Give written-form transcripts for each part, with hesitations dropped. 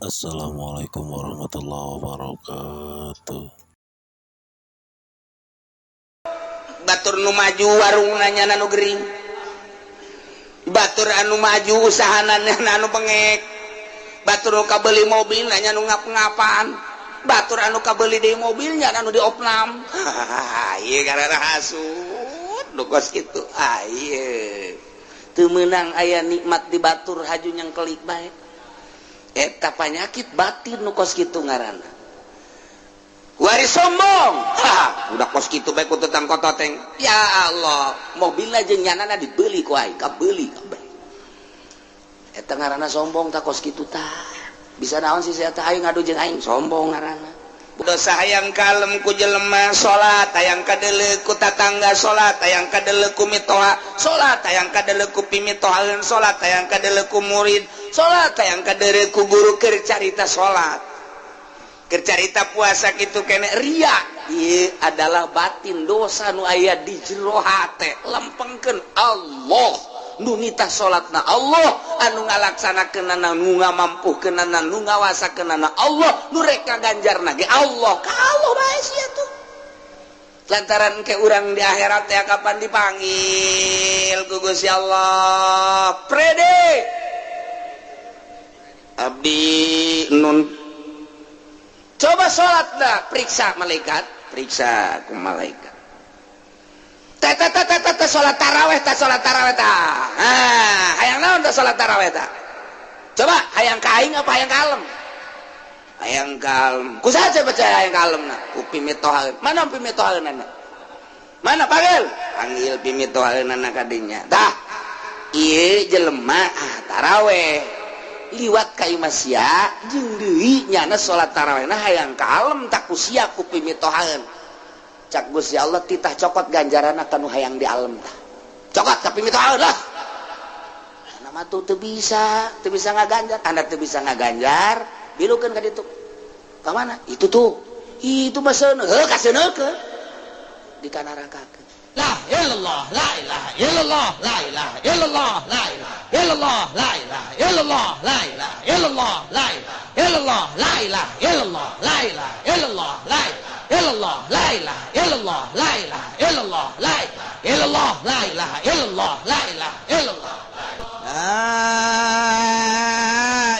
Assalamualaikum warahmatullahi wabarakatuh. Batur nu maju warung nanya nu gering, batur anu maju usahana anu bengek, batur nu kabeli mobil nanya nu ngap-ngapan, batur anu kabeli deui mobilnya anu diopnam. Ieu karena hasud nu kos kitu. Ah ieu teu meunang aya nikmat di batur haju nyangkelik bae. Eta panyakit batin nu kos kitu ngaranna. Wari sombong. Ha, udah kos kitu bae ku tetang kototeng. Ya Allah, mobilna jeung nyanana dibeli ku aing, kabeuli kabeh. Eta ngaranna sombong tah kos kitu tah. Bisa naon sih saya tah aing ngadu jeung aing sombong ngaranna. Dosa hayang kalem ku jelema salat, hayang kadeuleu ku tatangga salat, hayang kadeuleu ku mitoha salat, hayang kadeuleu ku pimitohaeun salat, hayang kadeuleu ku murid salat, hayang kadeuleu ku guru keur carita salat. Carita puasa gitu kene ria. Ieu adalah batin dosa nu aya di jero hate. Lempengkeun Allah nu nitah salatna, Allah anu ngalaksanakeunana, nu ngamampuhkeunana, nu ngawasakeunana, Allah nu rek kaganjarna ge Allah. Ka Allah bae sia tuh. Lantaran ke urang di akhirat teh kapan dipanggil ku Gusti Allah. Prede abdi nun. Coba sholat dah, periksa malaikat, periksa ku malaikat. Teta teta teta sholat taraweh ta, sholat taraweh ta. Ah, hayang naon ta sholat taraweh ta? Coba hayang ka aing apa hayang kalem? Hayang kalem. Ku saha coba hayang kalem na? Ku pimitohaeun. Mana pimitohaeunana? Mana panggil? Panggil pimitohaeunana ka dinya. Tah, ieu jelema ah taraweh. Liwat ka imah sia jeung deui nyana salat tarawehna hayang kalem tak ku sia ku pimitohaeun. Cak Gusti Allah titah cokot ganjaranna ka nu hayang dialem tah. Cokot ka pimitohaeun lah. Ana mah tuh teu bisa ngaganjar. Anda teu bisa ngaganjar, bilukeun ka ditu. Ka mana? Itu tuh. Itu mah seuneu, heuh kaseuneukeun. Di kanarakakeun. La ilallah, la ilaha illallah, la ilaha illallah, la ilaha illallah, la ilaha illallah, la ilaha illallah, la ilaha illallah, la ilaha illallah, la ilaha illallah, la ilaha illallah, la ilaha illallah, la ilaha illallah, la ilaha illallah, la ilaha illallah, la ilaha illallah. La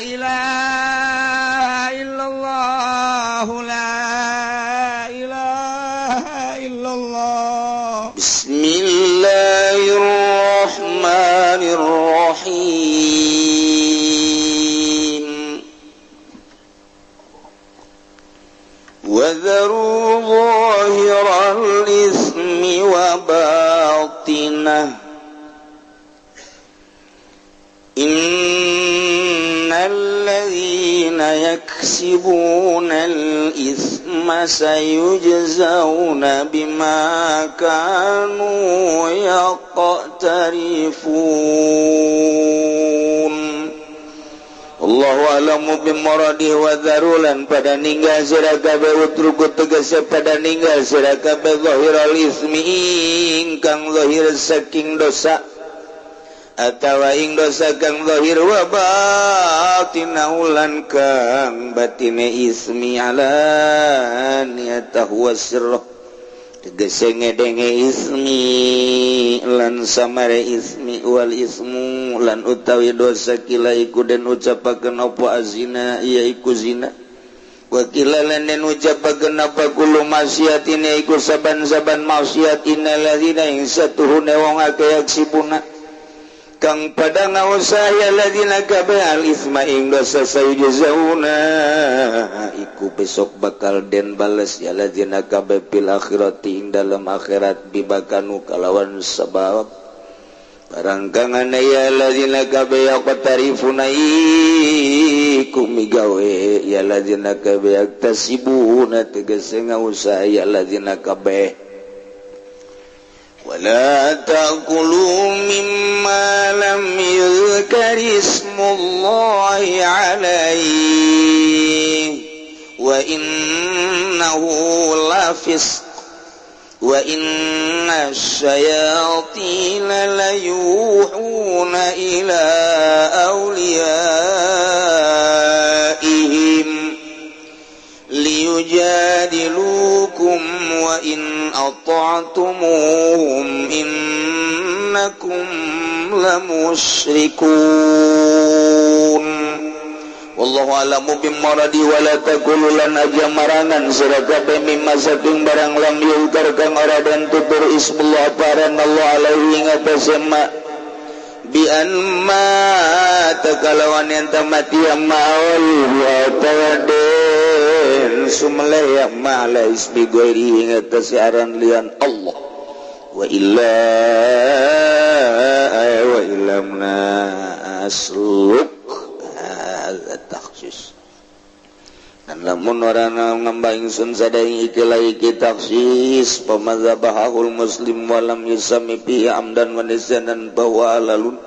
ilaha illallah, la ilaha illallah. Bismillahirrahmanirrahim. Wadharu zahiral ismi wa batinah. Innal ladzina yaksibuna al-ithma sayujzauna bima kanu yaqtarifun. Allahu a'lamu bimuradihi wa dharulan pada ninggal sira kabeh utruku tegese pada ninggal sira kabeh zahiral ismi ingkang zahir saking dosa atawa ing dosa kang zahir wa batina ulan kang batine ismi alaniyatahu wasirruh tegese ngedenge ismi lan samare ismi wal ismu lan utawi dosa kila iku den ucapakeun apa azina ya iku zina wa kila lan den ucapakeun apa kullu maksiatin ya iku saban-saban maksiat innal ladzina ing satuhune wong akeh yaksibuna kang pada ngausah ya ladzina kabeh al isma ing dosa sayujzauna iku besok bakal den bales ya ladzina kabeh fil akhirati ing dalam akhirat bibakanu kalawan sebab barang kang ana ya ladzina kabeh yaqtarifuna iku migawe ya ladzina kabeh yaktasibuna tegese ngausah ya ladzina kabeh. ولا تأكلوا مما لم يذكر اسم الله عليه وإنه لفسق وإن الشياطين ليوحون إلى أوليائهم ata'tumuhum innakum lamusyrikun. Wallahu a'lamu bimaradi wala taqulu lan aja marangan sira kabeh mimma saking barang lam yuzkar kang ora den tutur ismullah paran Allah alaihi ngatasé ma bi an ma takalawan yen mati maul wa tawadin sumle ya ma ala ismi ghairi ngatasé aran lian Allah wa illa wa illamna asluk taksis dan lamun ora ngamba ingsun sadaing iki iki taksis pamadzhabahul muslim walam yusami bi amdan wa nisyanan bahwa alalun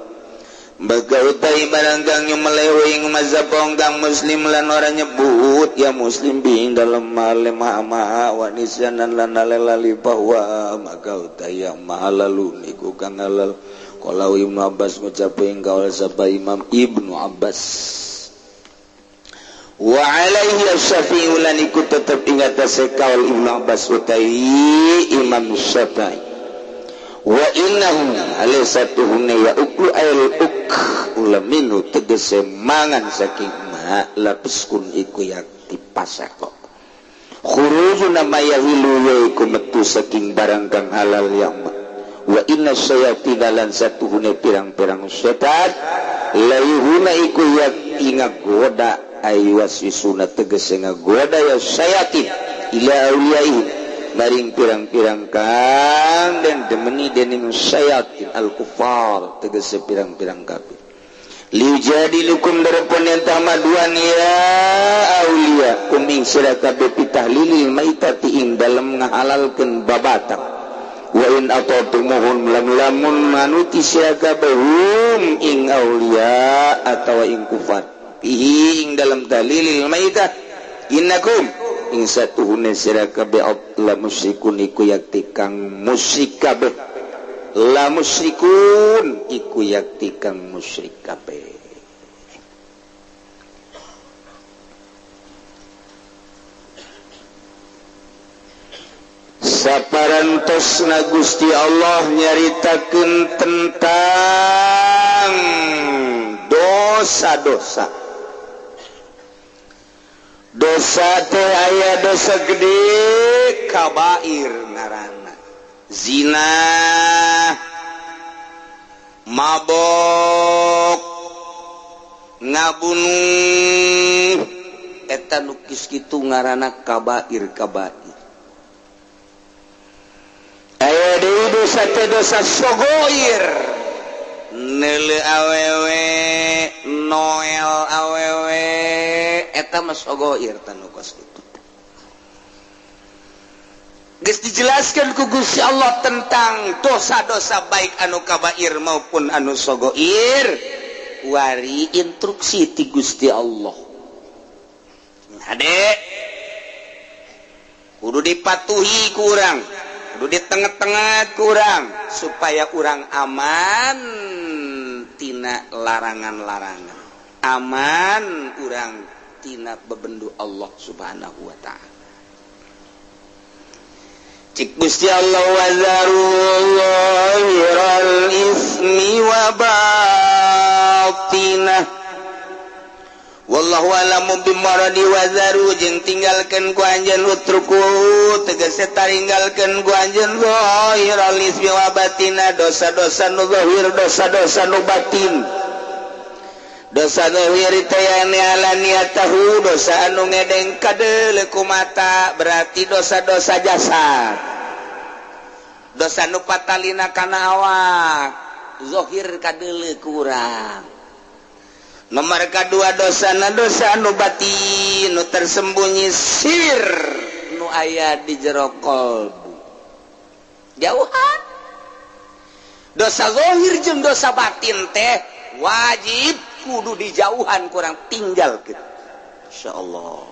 baga utai barang kang nyumelewe ing mazhab kang muslim lan ora nyebut ya muslim bi ing dalem male ma wa nisyanan lan lali bahwa maka utai yang mahalalun iku kang halal. Kalau Ibnu Abbas ngucap ing kaul sapa Imam Ibnu Abbas wa alaihi asy-Syafi'i lan iku tetep ing atase kaul Ibnu Abbas utai Imam Syafi'i wa innahu alaysatuhunna ya uklu ayl uk ulaminu tegese mangan saking ma lapiskun iku yakti pasako khurujuna ma yahilu ya iku metu saking barang kang halal yang ma wa inna syayatina lan satuhune pirang-pirang setan layuhuna iku yakti ngagoda aywaswisuna tegese ngagoda ya syayatin ila awliyaihim maring pirang-pirang kang dan demeni dening syayatin al-kufar tegese pirang-pirang kafir liujadilukum darepun yen tamaduan ya auliya kuming sira kabeh pitahlilil maitati ing dalem ngahalalkeun babatang wa in ata'tumuhum lam lamun manuti sira kabeh hum ing auliya atawa ing kufar fihi ing dalam dalilil maitah innakum ing satuhune sira kabeh la musyrikun iku yakti kang musyrik kabeh la musyrikun iku yakti kang musyrik kabeh. Saparantosna Gusti Allah nyaritakeun tentang dosa-dosa. Dosa teh aya dosa gede kabair ngaranna zina, mabok, ngabunuh, eta nu kis kitu ngaranna kabair kabair. Aya deui dosa teh dosa sogoir, neuleu awewe, noel awewe, eta mah sogoir tanu kos kitu. Geus dijelaskeun ku Gusti Allah tentang dosa-dosa baik anu kabair maupun anu sogoir, wari instruksi ti Gusti Allah. Hade kudu dipatuhi ku urang, kudu ditengah-tengah kurang supaya urang aman tina larangan-larangan, aman urang tina bebendu Allah Subhanahu wa ta'ala. Cik Gusti Allah wazaru zahiral ismi wa batinah wallahu a'lamu bimaradi wazaru jeung tinggalkeun ku anjeun utruku tegese taringgalkeun ku anjeun zahiral ismi wa batinah dosa-dosa nu zahir dosa-dosa nu batin. Dosa zahir teh alaniyatahu dosa anu ngedeng kadeuleu ku mata berarti dosa-dosa jasad. Dosa nu patalina kana awak zahir kadeuleu ku urang. Nomor kedua dosa na dosa anu batin nu tersembunyi sir nu aya di jero kolbu. Jauhan. Dosa zahir jeung dosa batin teh wajib kudu dijauhan kurang tinggal gitu. Insyaallah.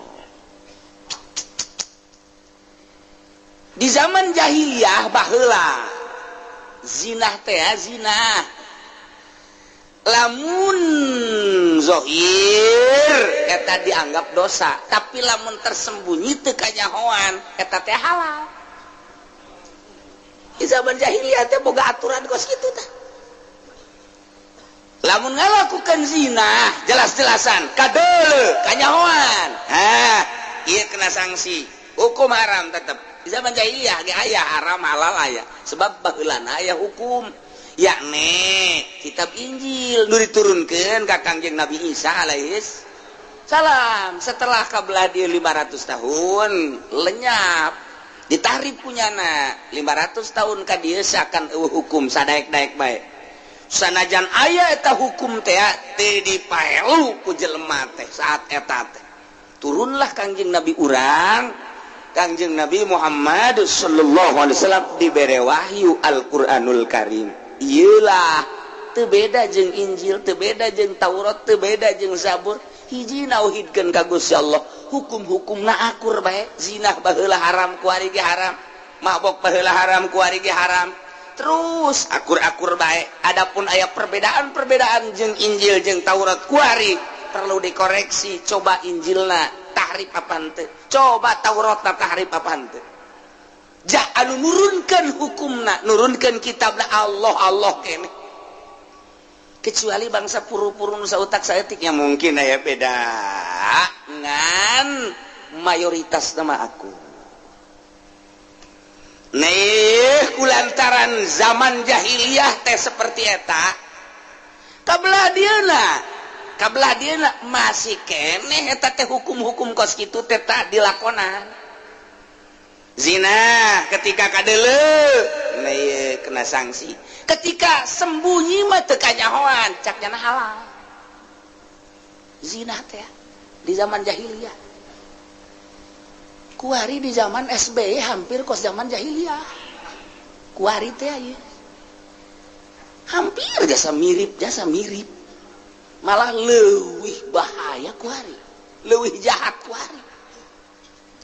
Di zaman jahiliyah baheula zinah teh zinah lamun zohir eta dianggap dosa, tapi lamun tersembunyi teu kanyahoan eta teh halal. Di zaman jahiliyah teh boga aturan kos kitu tah. Lamun ngalakukan zina jelas-jelasan kadeuleu kanyahoan. Hah, ieu kena sanksi. Hukum haram tetep. Di zaman jahiliyah ge aya haram halal aya. Sebab baheulana aya hukum. Yakni kitab Injil nu diturunkeun ka Kangjeng Nabi Isa alaihis salam. Setelah kabelah dia 500 tahun lenyap. Ditahrif punyana 500 tahun ka dieu sakan eueuh hukum sadaek-daek bae. Sanajan aya eta hukum teh teu dipaelu ku jelema teh saat eta teh. Turunlah Kangjeng Nabi urang, Kangjeng Nabi Muhammad sallallahu alaihi wasallam dibere wahyu Al-Qur'anul Karim. Ieulah teu beda jeung Injil, teu beda jeung Taurat, teu beda jeung Zabur. Hiji nauhidkeun ka Gusti Allah. Hukum-hukumna akur bae. Zina baheula haram, kuari ge haram. Mabok baheula haram, kuari ge haram. Terus akur-akur bae. Adapun aya perbedaan-perbedaan jeung Injil jeung Taurat kuari perlu dikoreksi. Coba Injilna tahrif apaan teu? Coba Tauratna tahrif apaan teu? Jah anu nurunkeun hukumna, nurunkeun kitabna Allah Allah keneh. Kecuali bangsa puru-puru nu sautak saeutik ya mungkin aya beda. Ngan mayoritas nama aku. Nih kulantaran zaman jahiliyah teh seperti eta. Kabelah dieuna masih keneh eta teh hukum-hukum kos kitu teh tah dilakonan. Zina ketika kadeuleu nih kena sanksi. Ketika sembunyi mah teu kanyahoan, cak nyana halal. Zina teh di zaman jahiliyah. Kuari di zaman SBY hampir kos zaman jahiliyah. Kuari teh ieu. Hampir jasa mirip. Malah leuwih bahaya kuari, leuwih jahat kuari.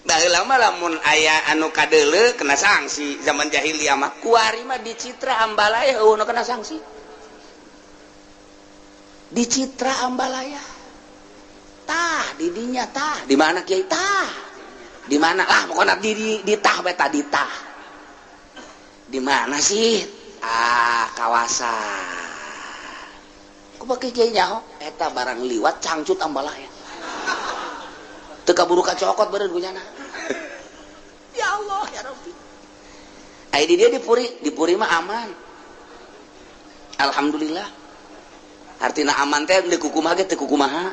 Baheula mah lamun aya anu kadeuleu kena sanksi zaman jahiliyah mah. Kuari mah di Citra Ambalaya eueuh nu kena sanksi. Di Citra Ambalaya. Tah di dinya tah, di mana kiai tah? Di mana lah pokona di tah bae tah di tah. Di mana sih? Ah, kawasan. Kumaha kiai nyaho? Eta barang liwat cangcut Ambalaya. Teu kaburu kacokot beureun ku nyana. Ya Allah ya Rabbi. Ai di dia di Puri mah aman. Alhamdulillah. Artina aman teh deui kukumaha ge teu kukumaha.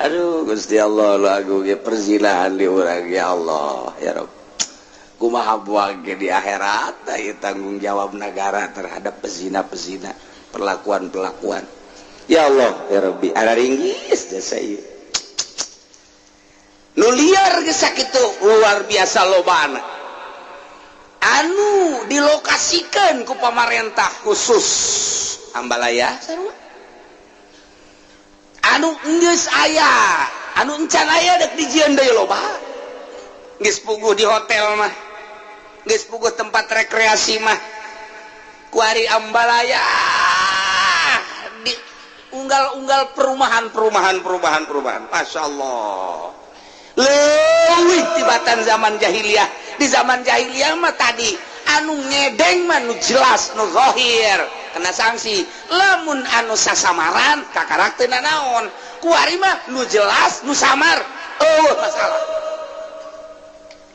Aduh Gusti Allah lagu ge perzinahan di urang ya Allah ya Rabb. Kumaha buang ge di akhirat ieu tanggung jawab negara terhadap pezina-pezina, perlakuan-perlakuan. Ya Allah ya Rabbi, ada ringgis jasa ieu. Nu liar geus sakitu luar biasa lobana. Anu dilokasikeun ku pamarentah khusus Ambalaya sarua. Anu geus aya, anu encan aya dek dijieun deui loba. Geus puguh di hotel mah. Geus puguh tempat rekreasi mah. Kuari Ambalaya di unggal-unggal perumahan. Masya Allah. Leuwih tibatan zaman jahiliyah. Di zaman jahiliyah mah tadi anu ngedeng mah nu jelas nu zahir kena sanksi. Lamun anu sasamaran kakarak teu nanaon. Kuari mah nu jelas nu samar eueuh masalah.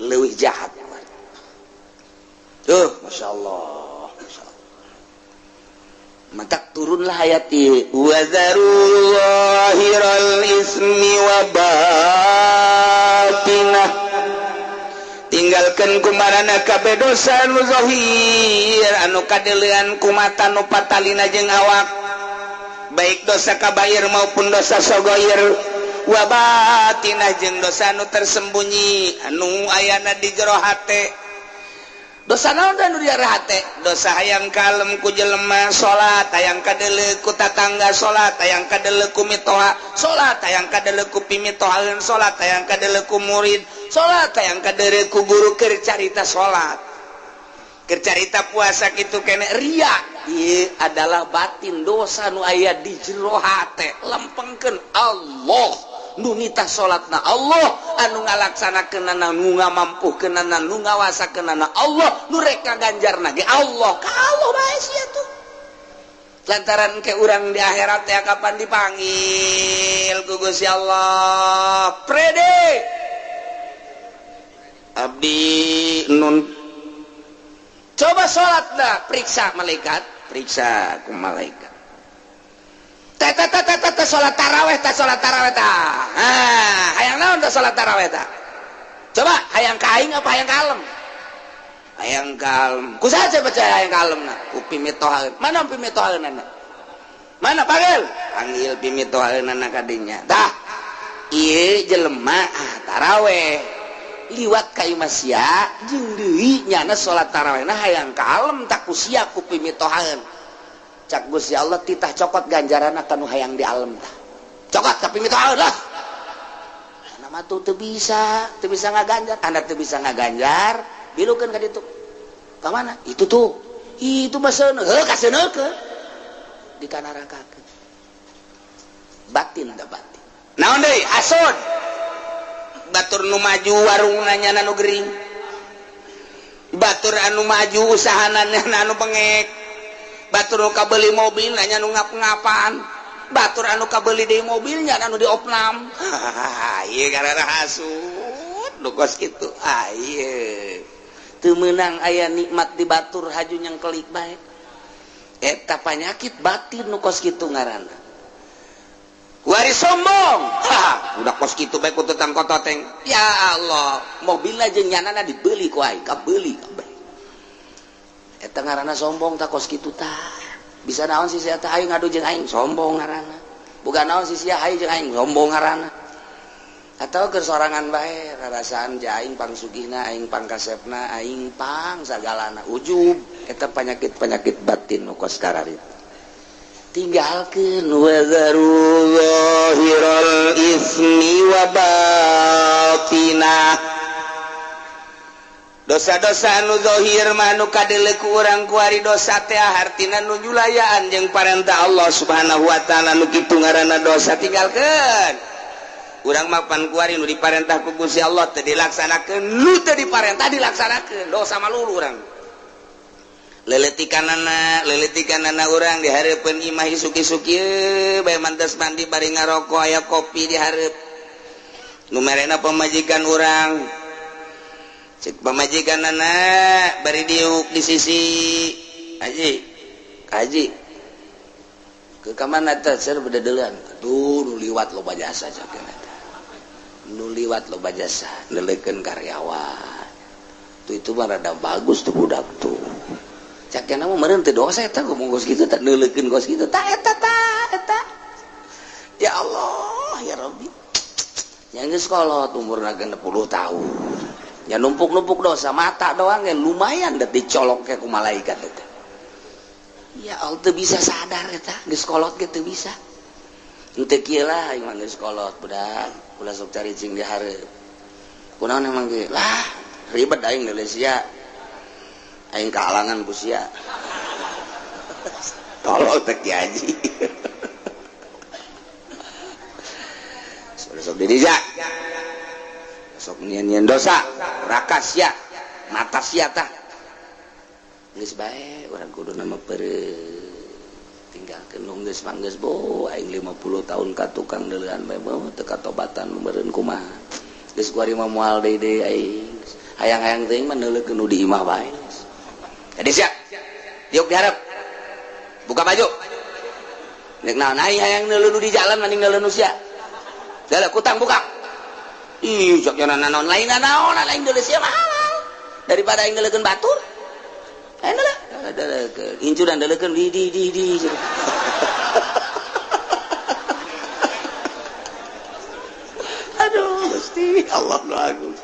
Leuwih jahat. Tuh, Masya Allah. Maka turunlah ayat ini wazaru zahiral ismi wa batinah, tinggalkan kumarana kabeh dosa nu zahir anu kadeulean kumata nu patalina jeung awak, baik dosa kabair maupun dosa sogoir, wa batinah jeung dosa nu tersembunyi anu ayana di jero hate. Dosa naon da nu diarah hate? Dosa hayang kalem ku jelema salat, hayang kadeuleu ku tatangga salat, hayang kadeuleu ku mitoha salat, hayang kadeuleu ku pimitohaeun salat, hayang kadeuleu ku murid salat, hayang kadeuleu ku guru keur carita salat. Keur carita puasa kitu kene ria. Ieu adalah batin dosa nu aya di jero hate. Lempengkeun Allah Nu nitah salatna Allah, anu ngalaksanakeunana, nu ngamampuhkeunana, nu ngawasakeunana Allah, nu rek ngaganjarna ge Allah. Ka Allah bae sia tuh. Lantaran ke urang di akhirat ya kapan dipanggil ku Gusti Allah. Prede abdi nun coba salat dah, periksa malaikat, periksa ku malaikat. Teh teh teh teh teh salat taraweh teh, salat taraweh tah. Ah, hayang naon teh salat taraweh tah? Coba hayang ka aing apa hayang kalem? Hayang kalem. Ku saha coba hayang kalemna? Ku pimitohaeun. Mana pimitohaeunana? Mana panggil? Panggil pimitohaeunana ka dinya. Tah, ieu jelema taraweh. Liwat ka imah sia jeung deui nyana salat tarawehna hayang kalem tak ku sia ku pimitohaeun. Cak Gusti Allah titah cokot ganjaranna kanu hayang di alam tah. Cokot ka pimitohaeun lah. Ana mah tuh teu bisa ngaganjar. Anda teu bisa ngaganjar, bilukeun ka ditu. Ka mana? Itu tuh. Itu mah seuneu, heuh kaseuneukeun. Dikanarakakeun. Batin da batin. Naon deui? Hasud. Batur nu maju warungna nyana nu gering. Batur anu maju usahana nyana anu bengek. Batur nu kabeli mobil nanya nu ngap-ngapan. Batur anu kabeli deui mobilnya anu diopnam. Ieu karena hasud nu kos kitu. Ah ieu teu meunang aya nikmat di batur haju nyengkelik bae. Eta panyakit batin nu kos kitu ngaranna. Wari sombong. Ha, udah kos kitu bae ku tetang kototeng. Ya Allah, mobilna jeung nyanana dibeli ku aing, kabeli kabeh. Eta ngaranna sombong tak kos kitu tah. Bisa naon sih sia teh aing ngadu jeung aing sombong ngaranna. Boga naon sih sia hayu jeung aing sombong ngaranna. Atau keur sorangan bae rarasaan ja aing pangsugihna, aing pangkasepna, aing pang sagalana ujub. Eta penyakit-penyakit batin nu kos kararitu. Tinggalkeun wa zaru zahiral ismi wa batinah. Dosa-dosa anu zahir mah nu kadeuleu ku urang kuari dosa teh hartina nu nyulayaan jeung parentah Allah Subhanahu wa taala nu kitu ngaranna dosa tinggalkeun. Urang mah pan kuari nu diparentah ku Gusti Allah teu dilaksanakeun, nu teu diparentah dilaksanakeun, dosa mah lulu urang. Leletikanana urang di hareupeun imah isuk-isuk ieu bae mantes mandi bari ngaroko aya kopi di hareup. Nu merena pamajikan urang. Cek pamajikanana bari diuk di sisi haji. Haji. Ke ka mana teh ser bededeulan. Aduh nu liwat loba jasa cakeun eta. Nu liwat loba jasa neuleukeun karyawan. Tuh itu mah rada bagus tuh budak tuh. Cakena mah meureun teu dosa eta ngomong kos kitu tah neuleukeun kos kitu tah eta tah eta. Ya Allah ya Rabbi. Yang geus kolot umurna 60 tahun. Ya numpuk-numpuk dosa mata doang ya lumayan da dicolok ke ku malaikat eta. Ya Allah teu bisa sadar eta geus kolot ge teu bisa. Henteu kieu lah aing mah geus kolot budak ulah sok caricing di hareup. Kunaon emang ge? Lah ribet aing deuleu sia. Aing kalangan ku sia. Tolol teh Ki Haji. Sok di dinya. Sok nyian-nyian dosa, raka sia, mata sia tah. Geus bae urang kudu nama peureuh. Tinggalkeun nu geus manggeus bo aing 50 tahun ka tukang deuleuan bae teu katobatan meureun kumaha. Geus kuari mah moal deui deui aing. Hayang-hayang teuing mah neuleukeun nu di imah bae. Jadi siap. Diuk diharap. Buka baju. Nek naon aing hayang neuleuh nu di jalan mending neuleuh nu sia. Dalah kutang buka. Ih, sok naon lain naon lain deuleuh sia mah halal. Daripada aing neuleukeun batur. Aing deuleuh. Deuleukeun. Incuran deuleukeun di di. Aduh, Gusti Allah nu agung.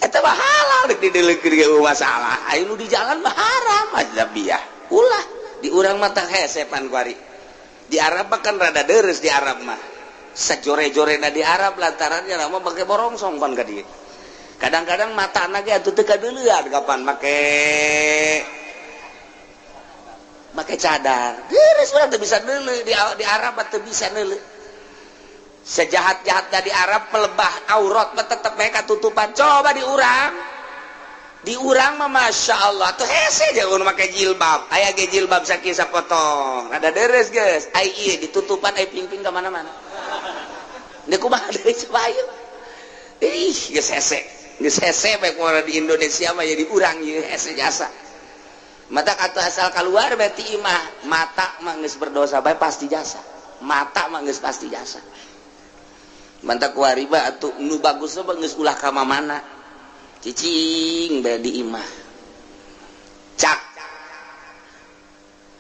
Eta mah halal rek dideuleukeun ge masalah. Aing nu di jalan mah haram ajnabiyah. Ulah di urang mah tah hesepan kuari. Di Arab mah kan rada deres di Arab mah. Sajore-jorena di Arab lantarannya mah make borongsong pan ka dieu. Kadang-kadang matana ge atuh teu kadeuleuan kapan make cadar. Deres urang teu bisa neuleuh di Arab mah teu bisa neuleuh. Sejahat-jahat dari Arab pelebah aurat mah tetep mereka tutupan. Coba diurang. Diurang mah Masya Allah tuh hese jangan make jilbab. Aya ge jilbab sakieu sapotong. Rada deres geus. Ai ieu ditutupan ai pingping ka mana-mana. Deuk kumaha deui coba ieu. Ih, geus hese. Geus hese bae kumaha di Indonesia mah jadi urang ieu hese jasa. Mata kata asal keluar berarti imah mata mah geus berdosa bae pasti jasa. Mata mah geus pasti jasa. Mantap kuariba atuh nu bagus mah geus ulah ka mana. Cicing bae di imah. Cak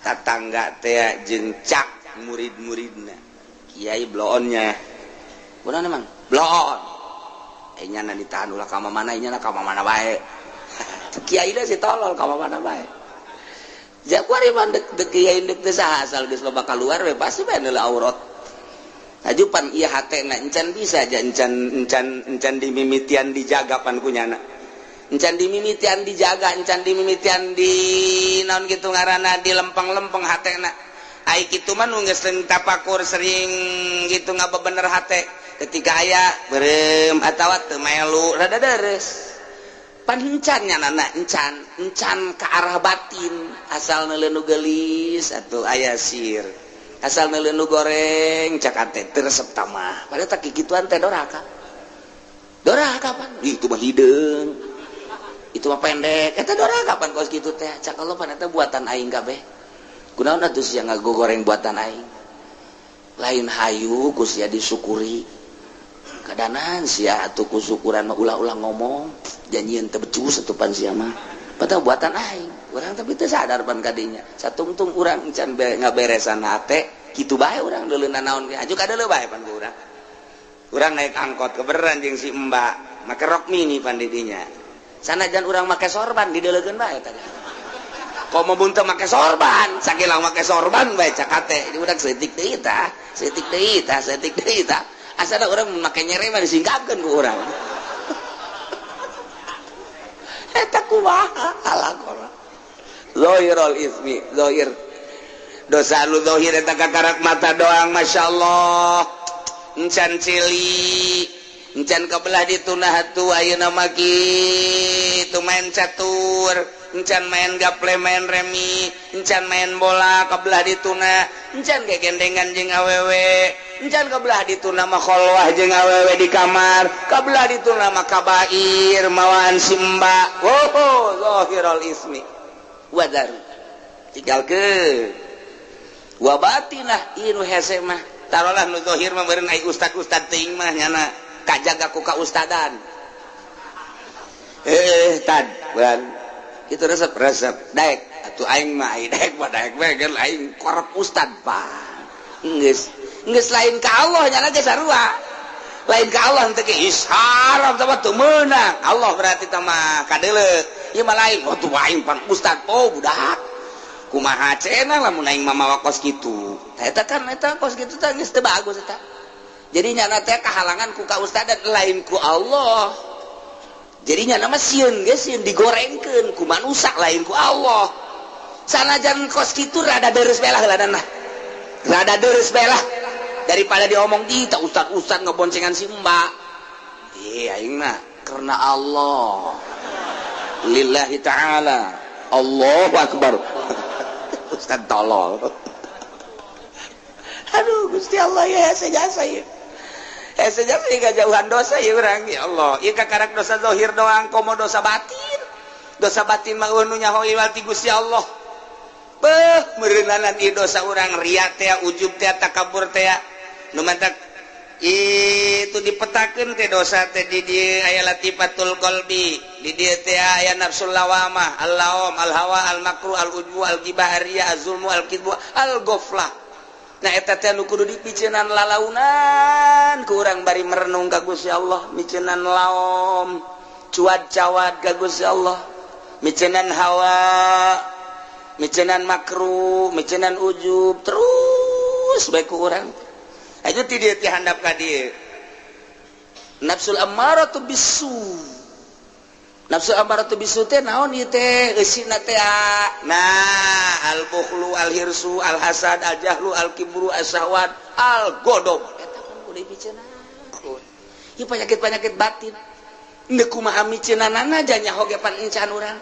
tatangga teh jeung cak murid-muridna. Kiai bloonnya. Kunaon emang? Bloon. Eh nyana ditahan ulah ka mana, nyana ka mana bae. Kiai da si tolol ka mana bae. Ja kuari mah dek kiai dek teh saha asal geus loba kaluar we pasti bae neula aurat. Ajupan ieu hatena encan bisa aja encan encan encan dimimitian dijaga pan ku nyana. Encan dimimitian dijaga, encan dimimitian di naon kitu ngaranna di lempeng-lempeng hatena. Ai kitu mah nu geus sering tapakur sering gitu ngabebener hate. Ketika aya beureum atawa teu melu rada deres. Pan encan nyana encan, encan ke arah batin asal neuleuh nu geulis atuh aya sir. Asal neuleuh nu goreng cak ate teu resep tamah. Padahal tak kikituan teh doraka. Doraka pan. Ih, itu mah hideung. Itu mah pendek. Eta doraka pan kos kitu teh. Cak Allah pan eta buatan aing kabeh. Kunaon atuh sia ngagogoreng buatan aing. Lain hayu ku sia disyukuri. Kadanan sia atuh ku syukuran mah ulah-ulah ngomong. Janjian teu becus atuh pan sia mah. Padahal buatan aing. Urang tapi teu sadar pan kadinya. Satungtung urang encan ngaberesan hate, kitu bae urang deuleuna naon ge. Aju kadeuleu bae pan ku urang. Urang naik angkot keberan jeung si Mbak, make rok mini pan di dinya. Sanajan urang make sorban dideulekeun bae tadi. Komo mun teu make sorban, sakilang make sorban bae cak hate. Di urang seutik deui tah, seutik deui tah, seutik deui tah. Asana urang make nyere mah disingkapkeun ku urang. Eta kumaha alakora. Zahirul ismi, zahir. Dosa lu zahir eta kakarak mata doang, masyaallah. Encan cili, encan kebelah ditunah atuh ayeuna mah kitu main catur, encan main gaple, main remi, encan main bola kebelah dituna, encan gegendengan jeung awewe, encan kebelah dituna mah kholwah jeung awewe di kamar, kebelah dituna mah kabair mawaan simba. Oh, zahirul ismi. Wadaru tinggalkeun wa batinah ieu nu hese mah tarolah nu zahir mah meureun ai ustad-ustad teuing mah nyana kajaga ku kaustadan tad ban kitu resep-resep daek atuh aing mah ai daek mah daek we geus aing korep ustad pan geus geus lain ka Allah nyana ge sarua lain ka Allah teh ge isharam teh teu meunang Allah berarti teh mah kadeuleu ieu mah lain oh tuh aing pan ustad oh budak kumaha cenah lamun aing mah mawa kos kitu tah eta kan eta kos kitu teh geus teu bagus eta jadi nyana teh kahalangan ku ka ustad lain ku Allah jadi nyana mah sieun geus sieun digorengkeun ku manusa lain ku Allah sanajan kos kitu rada deres bae lah heulanan lah rada deres bae lah daripada diomong di tak ustad-ustad ngeboncengan si mbak aing mah karena Allah lillahi ta'ala Allahu akbar. Ustad tolol. Aduh Gusti Allah ya hese jasa ya. Hese jasa kajauhan dosa ya urang ya Allah. Ieu kakarak dosa zahir doang komo dosa batin. Dosa batin mah nu nyaho ieu ti Gusti Allah. Beuh meureunanan ieu dosa urang riya teh ujub teh takabur teh. Nu mantak itu dipetakeun teh dosa teh di dieu aya latifatul qalbi, di dieu teh aya nafsul lawamah, al-lawam, al-hawa, al-makruh, al-ujbu, al-ghibah, ar-riya, az-zulmu, al-kidbu, al-ghaflah. Nah eta teh nu kudu dipiceunan lalaunan ku urang bari merenung ka Gusti Allah, miceunan laom, cuad-cawad ka Gusti Allah, miceunan hawa, miceunan makruh, miceunan ujub, terus bae ku urang. Aja ti dieu ti handap ka dieu. Nafsul ammaratu bisu. Nafsu ammaratu bisu teh naon ieu teh eusina teh? Nah, al-bukhlu, al-hirsu, al-hasad, al-jahlu, al-kibru, as-syahwat, al-ghadab. Eta kan Udah dipiceunaan. Ieu penyakit-penyakit batin. Ndek kumaha miceunanana aja nyaho ge pan encan urang.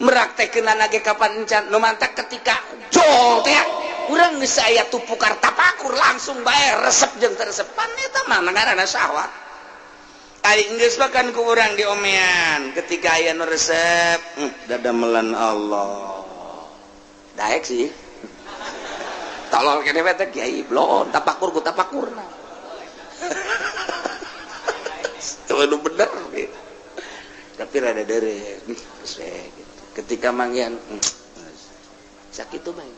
Meraktekeunana ge kapan encan. Nu mantak ketika jol teh urang geus aya tupukar tapakur langsung bae resep jeung teu resep. Pan eta mah ngaranna syahwat. Ari geus makan ku urang diomean ketika aya nu resep, dadamelan Allah. Daek sih. Tolol kene we teh kiai blon tapakur ku tapakurna. Itu bener gitu. Tapi rada dere gitu. Ketika manggihan sakit tuh bae.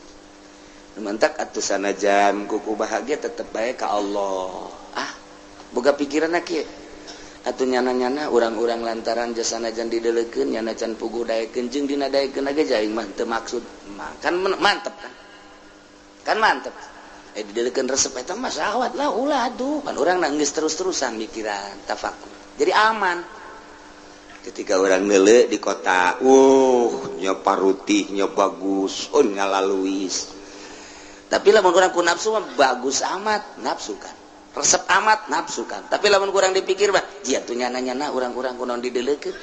Mantak atuh sanajan kuku bahagia tetep bae ka Allah. Ah, boga pikiran kieu. Atuh nyana-nyana urang-urang lantaran jasanajan didelekeun nyana can puguh daekeun jeung dina daekeun ge aing mah teu maksud. Kan mantep kan. Kan mantep. Didelekeun resep eta mah syahwat lah ulah atuh. Pan urang geus terus-terusan mikiran tafakur. Jadi aman. Ketika orang nele di kota, nya parutihnya bagus, oh ngalaluis. Tapi lamun urang ku nafsu mah bagus amat, nafsu kan. Resep amat, nafsu kan. Tapi lamun kurang dipikir mah, jia tuh nyana-nyana urang-urang kunaon didelekeun.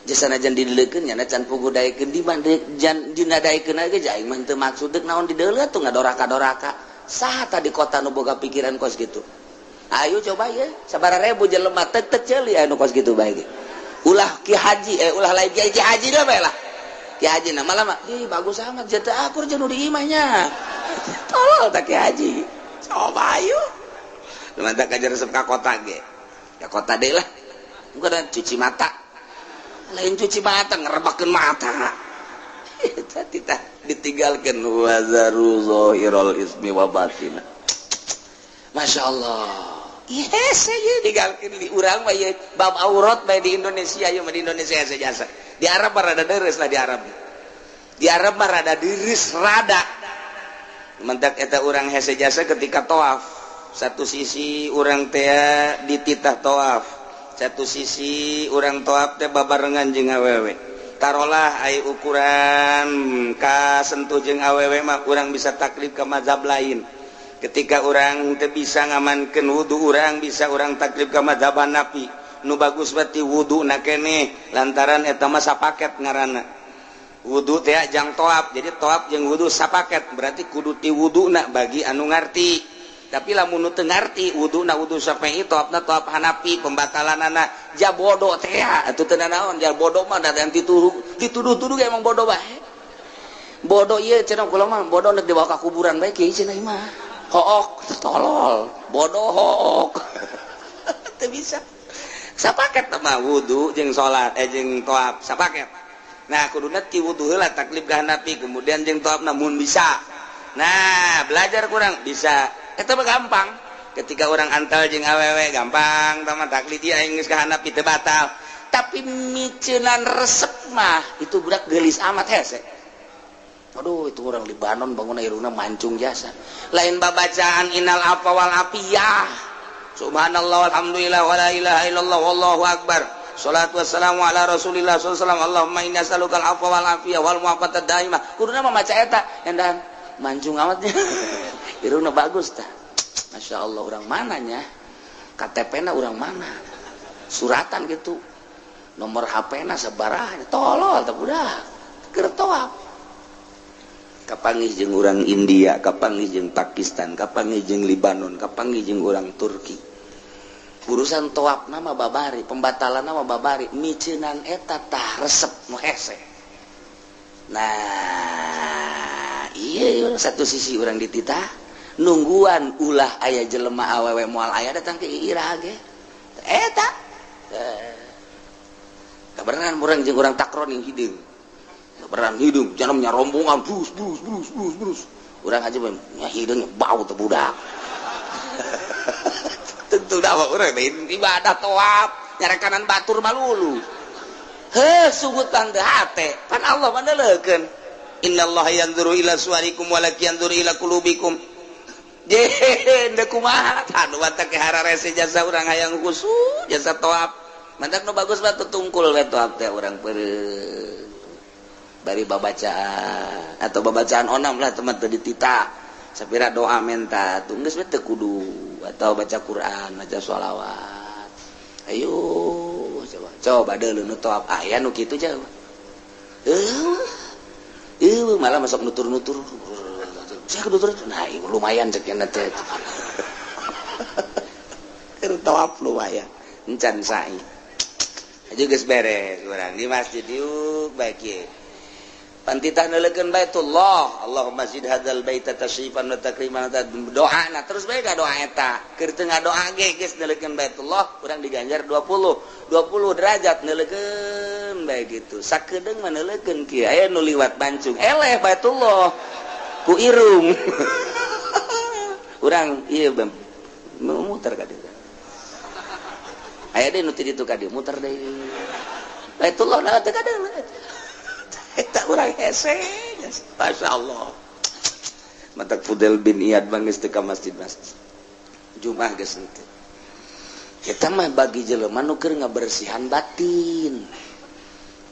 Jasanajan didelekeun nyana can puguh daekeun di jan dina daekeun ge aing mah teu maksud deuk naon dideuleu tuh ngadoraka-doraka. Saha tadi kota nu boga pikiran kos gitu. Ayo coba ye, sabaraha ribu jelema teu teu ceuli anu kos gitu bae ge. Ulah ki haji, ulah lain ki haji dah bae lah. Ki haji na malah mah, ih bagus amat jatuh akur jeung nu di imahnya. Tolol tak ki haji. Coba ayo. Lumantak aja resep ka kota ge. Ka kota deui lah. Bukan cuci mata. Lain cuci mata ngerebakeun mata. Eta titah ditinggalkeun wazaru zahirul ismi wa batina. Masya Allah. Yes, ya digalkeun di urang mah ieu bab aurat bae di Indonesia ieu mah di Indonesia jasa. Di Arab mah rada deres lah di Arab. Di Arab mah rada deres rada. Mentak eta urang hese jasa ketika tawaf. Satu sisi urang teh dititah tawaf. Satu sisi urang tawaf teh babarengan jeung awewe. Tarolah ai ukuran kasentuh jeung awewe mah urang bisa taklid ka mazhab lain. Ketika orang teu bisa ngamankeun wudu urang bisa urang taklid ka mazhab Hanafi. Nu bagus berarti wudu na keneh lantaran eta mah sapaket ngaranna. Wudu teh jang tawaf. Jadi tawaf jeung wudu sapaket berarti kudu ti wuduna bagi anu ngarti. Tapi lamun nu teu ngarti wuduna wudu Syafi'i tawafna tawaf Hanafi pembatalanana ja bodoh teh atuh teu nanaon ja bodoh mah da dituduh-tuduh ge emang bodoh bae. Bodoh ieu cenah kula mah bodoh nek dibawa ka kuburan bae kieu cenah mah. Hook tolol bodoh hook teu bisa sapaket mah wudu jeung salat jeung tawaf sapaket. Nah kuduna ti wudu heula taklid ka Hanafi kemudian jeung tawafna mun bisa. Nah belajar kurang bisa eta mah gampang. Ketika orang antal jeung awewe gampang tama taklid ieu aing geus ka Hanafi teu batal. Tapi miceunan resep mah itu budak geulis amat hese. Aduh itu orang Libanon bangun irungna mancung jasa. Lain babacaan innal afwa wal afiyah. Subhanallah walhamdulillah wala ilaha illallah wallahu akbar. Salatu wassalamu ala Rasulillah sallallahu alaihi wasallam. Allahumma inna as'aluka al afwa wal afiyah wal mu'afata daimah. Kuduna mah maca eta endan mancung amatnya. Irungna bagus tah. Masya Allah orang mananya? KTP-na orang mana? Suratan gitu. Nomor HP-na sabaraha? Tolol tah budak. Keur tawaf. Kapanggih jeung urang India, kapanggih jeung Pakistan, kapanggih jeung Libanon, kapanggih jeung urang Turki. Urusan tawaf nama babari, pembatalan nama babari, miceunan eta tah resep nu hese. Nah, iya satu sisi urang dititah nungguan ulah aya jelema awewe moal aya datang ke ira ge. Eta. Kabeneran urang jeung urang takron yang hideung. Beran hidung, jangan rombongan, brus brus brus brus brus. Urang aja nya hidung bau teh budak. Tentu dah urang ibadah tawaf, nyarekanan batur malulu. Heuh sugutan teh hate, pan Allah mah neuleukeun. Innallaha yanzuru ila suwarikum walakin yanzuru ila qulubikum. Je deuk kumaha tah nu batak hararese jasa urang hayang khusyuk jasa tawaf. Mantak nu bagus mah tutungkul we tawaf teh urang peureum. Bari babacaan atau babacaan onam lah teman teu ditita. Sapira doa menta tuh geus we teu kudu atau baca Quran, baca sholawat. Ayo coba coba deuleu nu tawaf aya nu kitu coba. Malah masuk nutur-nutur. Saya nutur, nah lumayan ceknya teh. Keur tawaf lumayan. Encan sa'i. Aja geus beres urang di masjid yuk baik ye. Pantitah neuleukeun Baitullah, Allahumma zid hadzal baita tasyrifan wa takriman, doa na terus bae ka doa eta. Keur teu ngadoa ge geus neuleukeun Baitullah, urang diganjar 20 derajat neuleukeun bae gitu. Sakedeung mah neuleukeun kieu aya nu liwat bancung, eleh Baitullah ku irung. Urang ieu muter ka dieu. Aya deui nu ti ditu ka dieu muter deui. Baitullah na teu kadeung. Eta urang hese, Masya Allah. Matak Fudel bin Iyad bangis teu ka masjid-masjid. Jumat geus henteu. Eta mah bagi jelema nu keur ngabersihan batin.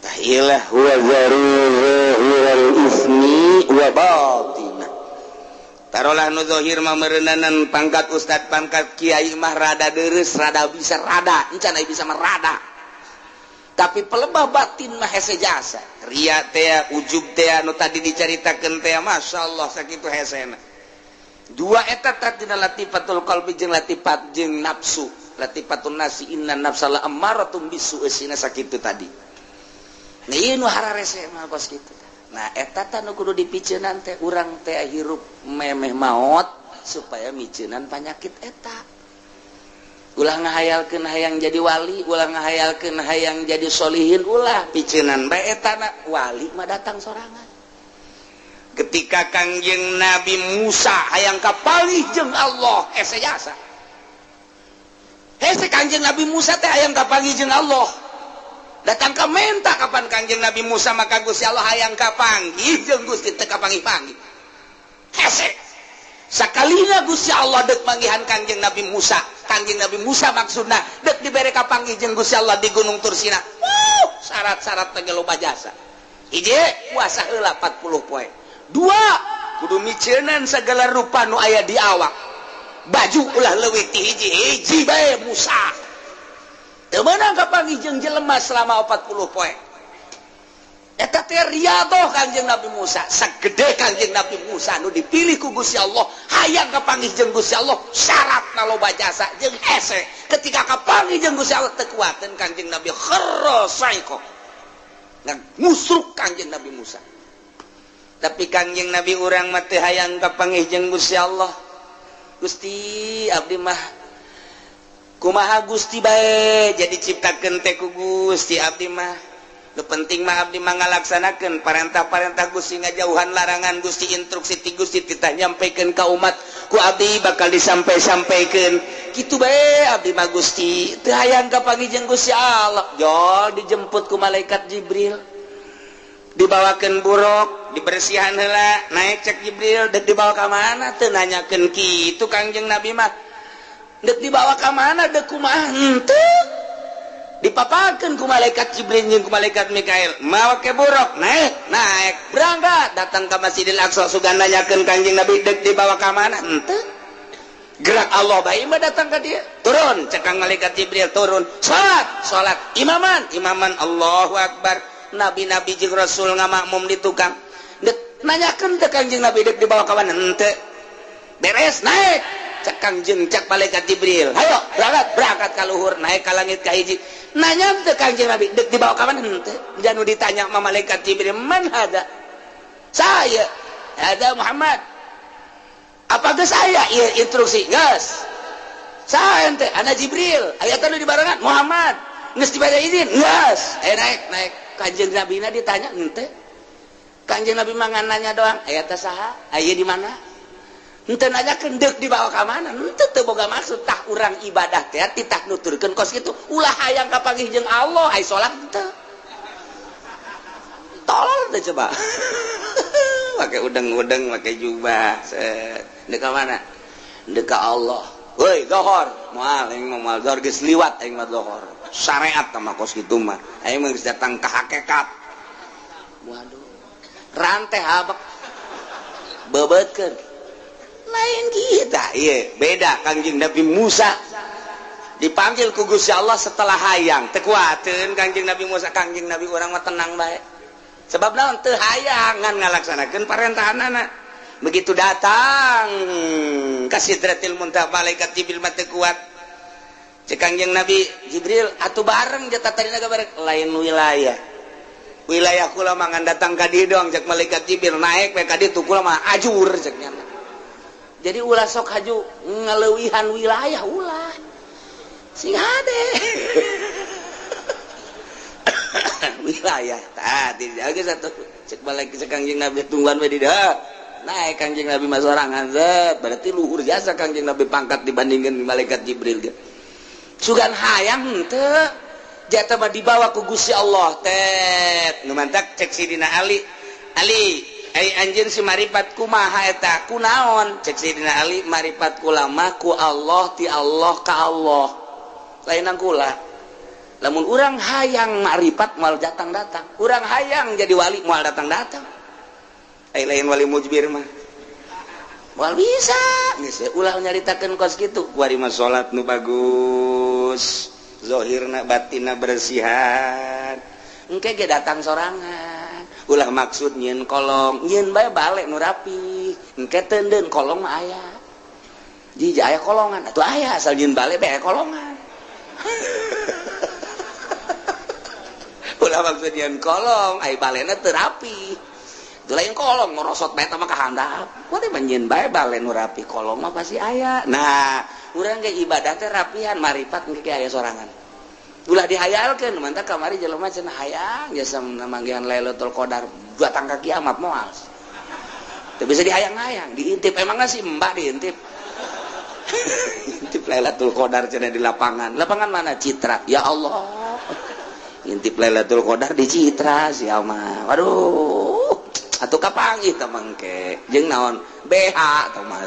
Tah ilah huwa zahiral ismi wa batinah. Tarolah nu zahir mah meureunanan pangkat ustad, pangkat kiai mah rada deureuss, rada bisa rada, encan aya bisa mah rada. Tapi pelebah batin mah hese jasa. Ria teh, ujub teh nu tadi dicaritakeun teh, masyaallah sakitu hesena. Dua eta tina latifatul qalbi jeung latifat jeung nafsu. Latifatun nasi inna nafsa la ammaratum bisu eusina sakitu tadi. Nah ieu nu hararese mah kos kitu. Nah eta tah nu kudu dipiceunan teh urang teh hirup memeh maot supaya miceunan panyakit eta. Ulah ngahayalkeun hayang jadi wali, ulah ngahayalkeun hayang jadi solihin, ulah piceunan bae eta na wali mah datang sorangan. Ketika Kangjeng Nabi Musa hayang kapalih jeung Allah, hese jasa. Hese Kangjeng Nabi Musa teh hayang kapanggih jeung Allah. Datang ka menta kapan Kangjeng Nabi Musa maka Gusti Allah hayang kapanggih jeung Gusti teu kapanggih-panggih. Hese. Sakalina Gusti Allah deuk manggihan Kangjeng Nabi Musa. Kangjeng Nabi Musa maksudna deuk dibere kapanggih jeung Gusti Allah di Gunung Tursina. Syarat-syarat teh loba jasa. Hiji, puasa heula 40 poe. Dua, kudu miceunan segala rupa nu aya di awak. Baju ulah leuwih ti hiji-hiji bae Musa. Teu meunang kapanggih jeung jelema selama 40 poe. Eta teh riadoh Kangjeng Nabi Musa, sagede Kangjeng Nabi Musa nu dipilih ku Gusti Allah, hayang kapanggih jeung Gusti Allah, syaratna loba jasa jeung hese. Ketika kapanggih jeung Gusti Allah teu kuateun Kangjeng Nabi kharra saiko. Ngusruk Kangjeng Nabi Musa. Tapi Kangjeng Nabi urang mah teu hayang kapanggih jeung Gusti Allah. Gusti abdi mah kumaha Gusti bae jadi ciptakeun teh ku Gusti abdi mah. Nu penting mah abdi mah ngalaksanakeun parentah-parentah Gusti, ngajauhan larangan Gusti, instruksi ti Gusti titah nyampikeun ka umat ku abdi bakal disampai-sampaikeun. Kitu bae abdi mah Gusti, teu hayang kapanggih jeung Gusti Allah. Jol dijemput ku malaikat Jibril. Dibawakeun buruk, dibersihan heula, naik cek Jibril, deuk dibawa ka mana teu nanyakeun kitu Kangjeng Nabi mah. Deuk dibawa ka mana deuk kumaha henteu. Dipapakeun ku malaikat Jibril jeung ku malaikat Mikail, mawa ke buruk, naik, naik, berangkat, datang ka Masjidil Aqsa sugan nanyakeun Kangjeng Nabi deuk dibawa ka mana henteu. Gerak Allah bae mah datang ka dia. Turun cek kang malaikat Jibril turun, salat, salat, imaman, imaman, Allahu Akbar. Nabi-nabi jeung rasul ngamakmum di tukang. Deuk nanyakeun teh Kangjeng Nabi deuk dibawa ka mana henteu. Beres naik cek Kangjeng cek malaikat Jibril, hayo berangkat, berangkat ka luhur, naik ka langit ka hiji. Nanya teh Kangjeng Nabi deuk dibawa ka mana henteu. Janu ditanya sama malaikat Jibril, man hada? Saya, hada Muhammad. Apa geus aya ieu instruksi? Geus. Saha ente? Ana Jibril. Aya teh nu dibarengan Muhammad. Geus dibere izin? Geus. Naik, naik. Kangjeng Nabi na ditanya henteu. Kangjeng Nabi mah nanya doang, aya teh saha? Aya di mana? Henteu nanyakeun deuk dibawa ka mana? Henteu teu boga maksud tah urang ibadah teh titah nuturkeun kos kitu. Ulah hayang kapanggih jeung Allah, ai salat henteu. Tolol teh coba. Pakai udeng-udeng, pakai jubah. Set. Deuk ka mana? Deuk ka Allah. Woi, dohor. Moal aing mah moal dohor geus liwat aing mah dohor. Syariat mah kos kitu mah. Aing mah geus datang ka hakikat. Waduh. Rantai habek. Bebeutkeun. Lain kita, iya beda. Kangjeng Nabi Musa dipanggil ku Gusti Allah setelah hayang, teu kuateun Kangjeng Nabi Musa. Kangjeng Nabi urang mah tenang bae. Sebab naon? Teu hayang ngan ngalaksanakeun parentahanana. Begitu datang ka Sidratil Muntaha, malaikat Jibril mah teu kuat. Cek Kangjeng Nabi Jibril, atuh bareng jatah tadina bareng lain wilayah. Wilayah kula mah ngan datang ka dieu doang, cek malaikat Jibril, naek we ka ditu kula mah ajur, cek nya. Jadi ulah sok haju ngaleuwihan wilayah, ulah. Sing hade. Wilayah tah dijaga satu cek balik cek Kangjeng Nabi tungguan we di dieu. Naik Kangjeng Nabi mah sorangan zet, berarti luhur jasa Kangjeng Nabi pangkat dibandingkan malaikat Jibril ge. Sugan hayang henteu. Jata mah dibawa ku Gusti Allah tet. Nu mantak cek Sidina Ali. Ali, ai anjeun si maripat kumaha eta? Kunaon? Cek Sidina Ali, maripat kula mah ku Allah ti Allah ka Allah. Lainan kula. Lamun urang hayang maripat moal datang-datang. Urang hayang jadi wali moal datang-datang. Ai lain wali mujbir mah. Moal bisa. Geus ulah nyaritakeun kos kitu. Kuari mah salat nu bagus. Zohirna batinna bersihan. Engke ge datang sorangan. Ulah maksud nyieun kolong, nyieun bae balik nu rapi. Engke teundeun kolong mah aya. Jiji aya kolongan, atuh aya asal nyieun balik bae kolongan. Ulah maksud nyieun kolong, ai balena teu rapi. Teu lain kolong ngorosot bae mah ka handap. Kuari mah nyieun bae bale nu rapi, kolong mah pasti aya. Nah, urang ge ibadah teh rapihan, maripat engke ge aya sorangan. Ulah dihayalkeun, mantap kamari jelema cenah hayang jasa manggihan Lailatul Qadar batang ka kiamat moal. Teu bisa dihayang-hayang, diintip emangna si Mbak diintip. Intip Lailatul Qadar cenah di lapangan. Lapangan mana? Citra. Ya Allah. Intip Lailatul Qadar di Citra sia mah. Waduh. Atuh kapanggih teh mangke. Jeung naon? BH teh mah.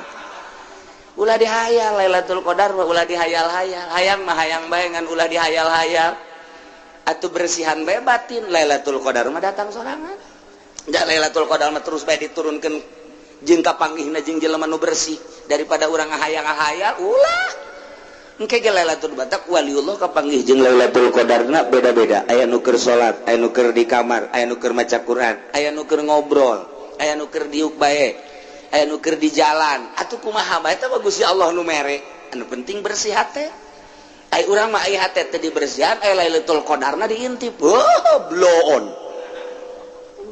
Ulah dihayal Lailatul Qadar mah ulah dihayal-hayal. Hayang mah hayang bae ngan ulah dihayal-hayal. Atuh bersihan bae batin, Lailatul Qadar mah datang sorangan. Da Lailatul Qadar mah terus bae diturunkeun jeung kapanggihna jeung jelema nu bersih daripada urang ngahayang-ngahayal ulah. Engke ge Lailatul Batak waliullah kapanggih jeung Lailatul Qadarna beda-beda. Aya nu keur salat, aya nu keur di kamar, aya nu keur maca Quran, aya nu keur ngobrol, aya nu keur diuk bae, aya nu keur di jalan. Atuh kumaha bae teh Gusti Allah nu mere. Anu penting bersih hate. Ai urang mah ai hate teh dibersihan, ai Lailatul Qadarna diintip. Oh, bloon.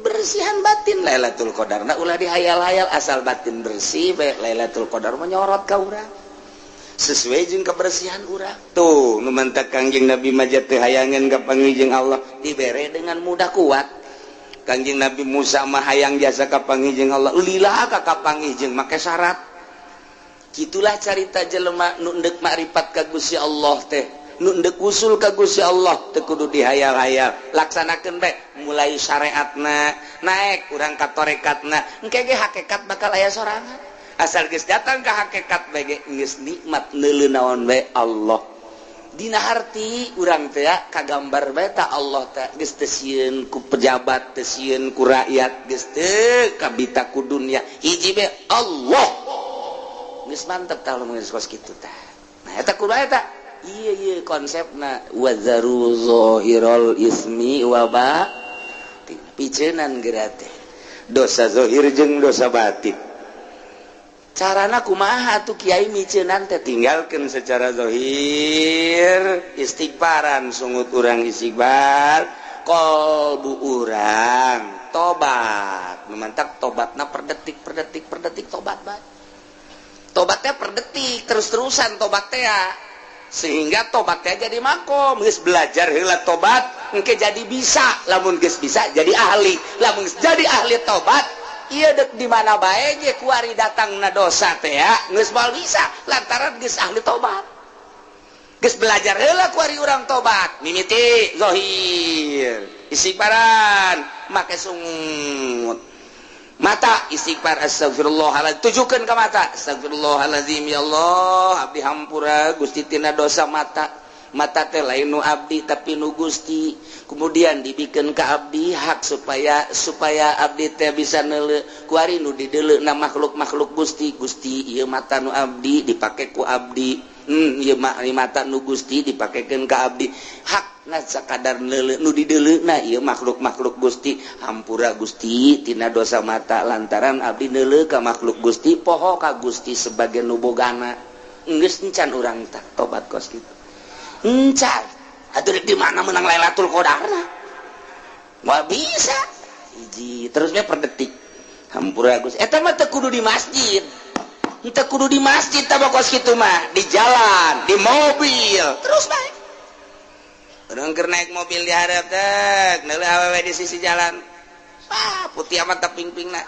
Bersihan batin Lailatul Qadarna ulah dihayal-hayal, asal batin bersih bae Lailatul Qadar menyorot ka urang. Sesuai jeung kebersihan urang. Tuh nu mantak Kangjeng Nabi mah teu hayangeun ka panggih jeung Allah dibere dengan mudah kuat. Kangjeng Nabi Musa mah hayang jasa ka panggih jeung Allah, lila ka kapanggih jeung make syarat. Kitulah carita jelema nu endek makrifat ka Gusti Allah teh, nu endek usul ka Gusti Allah teu kudu dihayal-hayal. Laksanakeun bae mulai syariatna, naek urang ka tarekatna, engke ge hakikat bakal aya sorangan. Asal geus datang ka hakikat bae ge geus nikmat neuleuh naon bae Allah. Dina harti urang teh kagambar bae ta Allah teh geus teu sieun ku pejabat, teu sieun ku rakyat, geus teu kabita ku dunya. Hiji bae Allah. Geus mantep tah lamun geus kos kitu tah. Nah eta kudu eta. Ieu ieu konsepna wazaru zahirul ismi wa batin. Piceunan geura teh. Dosa zahir jeung dosa batin. Carana kumaha atuh kiai miceunan teh tinggalkeun secara zahir, istighfaran sungut urang istighfar, qalbu urang tobat. Nu mantak tobatna per detik per detik per detik tobat bae. Tobatnya per detik terus-terusan tobat teh sehingga tobatnya jadi makom. Geus belajar heula tobat engke jadi bisa, lamun geus bisa jadi ahli, lamun geus jadi ahli tobat ieu dek di mana bae ge kuari datangna dosa teh ya geus moal bisa lantaran geus ahli tobat. Geus belajar heula kuari urang tobat mimiti zahir istighfaran make sungut mata istighfar astagfirullahaladzim, tujukeun ka mata astagfirullahaladzim, ya Allah abdi hampura Gusti tina dosa mata, Mata teh lain nu abdi tapi nu Gusti. Kemudian dibikin ke abdi hak supaya supaya abdi teh bisa neuleu kuari nu dideuleuna makhluk-makhluk Gusti. Gusti ieu mata nu abdi dipake ku abdi. Ieu mata nu Gusti dipakekeun ka abdi. Hak sakadar nu dideuleuna ieu makhluk-makhluk Gusti. Hampura Gusti tina dosa mata lantaran abdi neuleu ka makhluk Gusti, poho ka Gusti sebagai nu bogana. Geus encan urang tah tobat kos kitu. Encan. Atuh di mana menang Lailatul Qadarna? Moal bisa. Hiji terusnya per detik. Hampura Gusti. Eta mah teu kudu di masjid. Teu kudu di masjid tah kos kitu mah, di jalan, di mobil, terus bae. Keur naik mobil di hareup teh, neuleuh awewe di sisi jalan. Ah, putih amat pingpingna.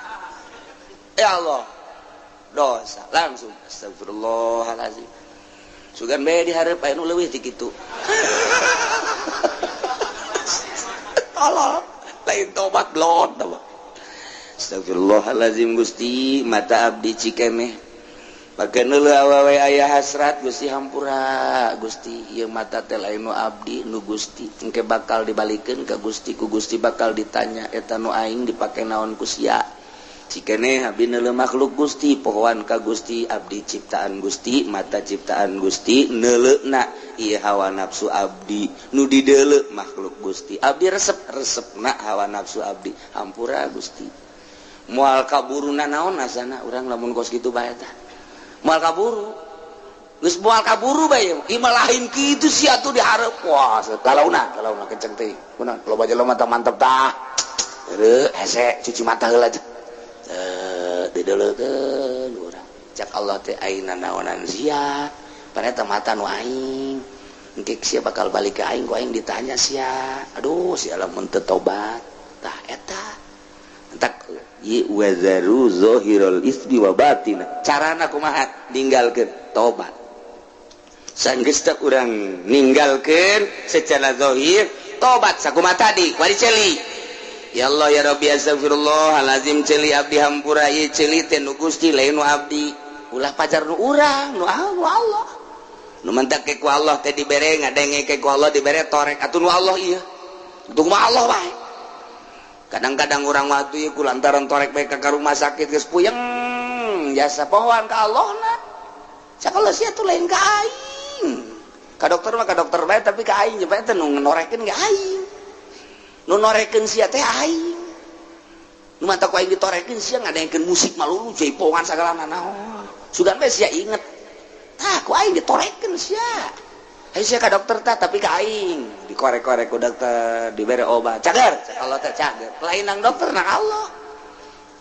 Ya Allah. Dosa langsung astagfirullahalazim. Sugan bae di hareup aya nu leuwih ti kitu. Tolol, lain tobat blot tah. Astagfirullahalazim Gusti, mata abdi cikeneh. Pake neuleuh awewe aya hasrat Gusti hampura Gusti ieu mata teh lain nu abdi nu Gusti engke bakal dibalikeun ka Gusti ku Gusti bakal ditanya eta nu aing dipake naon ku sia cikeneh abdi neuleuh makhluk Gusti pohoan ka Gusti abdi ciptaan Gusti mata ciptaan Gusti neuleuhna ieu hawa nafsu abdi nu dideuleu makhluk Gusti abdi resep-resepna hawa nafsu abdi hampura Gusti moal kaburuna naon asana urang lamun kos kitu bae tah moal kaburu geus moal kaburu bae imah lain kitu sia tuh dihareup wah kalauna kalauna kenceng teh kunaon loba jelema mata mantep tah heureut hese cuci mata heula teh dideuleukeun urang cak Allah teh aing nanaonan sia paneta mata nu aing engke sia bakal balik ka aing ku aing ditanya sia aduh sia lamun teu tobat tah eta entak wazaru zahirul ismi wa batina carana kumaha ninggalkeun tobat sanggeus teh urang ninggalkeun secara zahir tobat sakumaha tadi wari ceuli ya Allah ya Rabbi astagfirullahalazim ceuli abdi hampura ieu ceuli teh nu Gusti lain nu abdi ulah pacar nu urang nu Allah nu mentak ke ku Allah teh dibere ngadenge ke ku Allah dibere torek atuh nu Allah ieu untung mah Allah bae. Kadang-kadang orang waktu ieu lantaran torek bae ka rumah sakit geus puyeng jasa pohoan ka Allah na. Cak Allah sia tuh lain ka aing. Ka dokter mah ka dokter bae tapi ka aing bae teh nu norekeun ge aing. Nu norekeun sia teh aing. Nu mantap ku aing ditorekeun sia ngadengkeun musik malulu jaipongan sagalana naon. Sugan bae sia inget. Tah ku aing ditorekeun sia. Ayo sia ka dokter tah tapi ka aing dikorek-korek ku dokter dibere obat cager cak Allah teh cager lain nang dokter nang Allah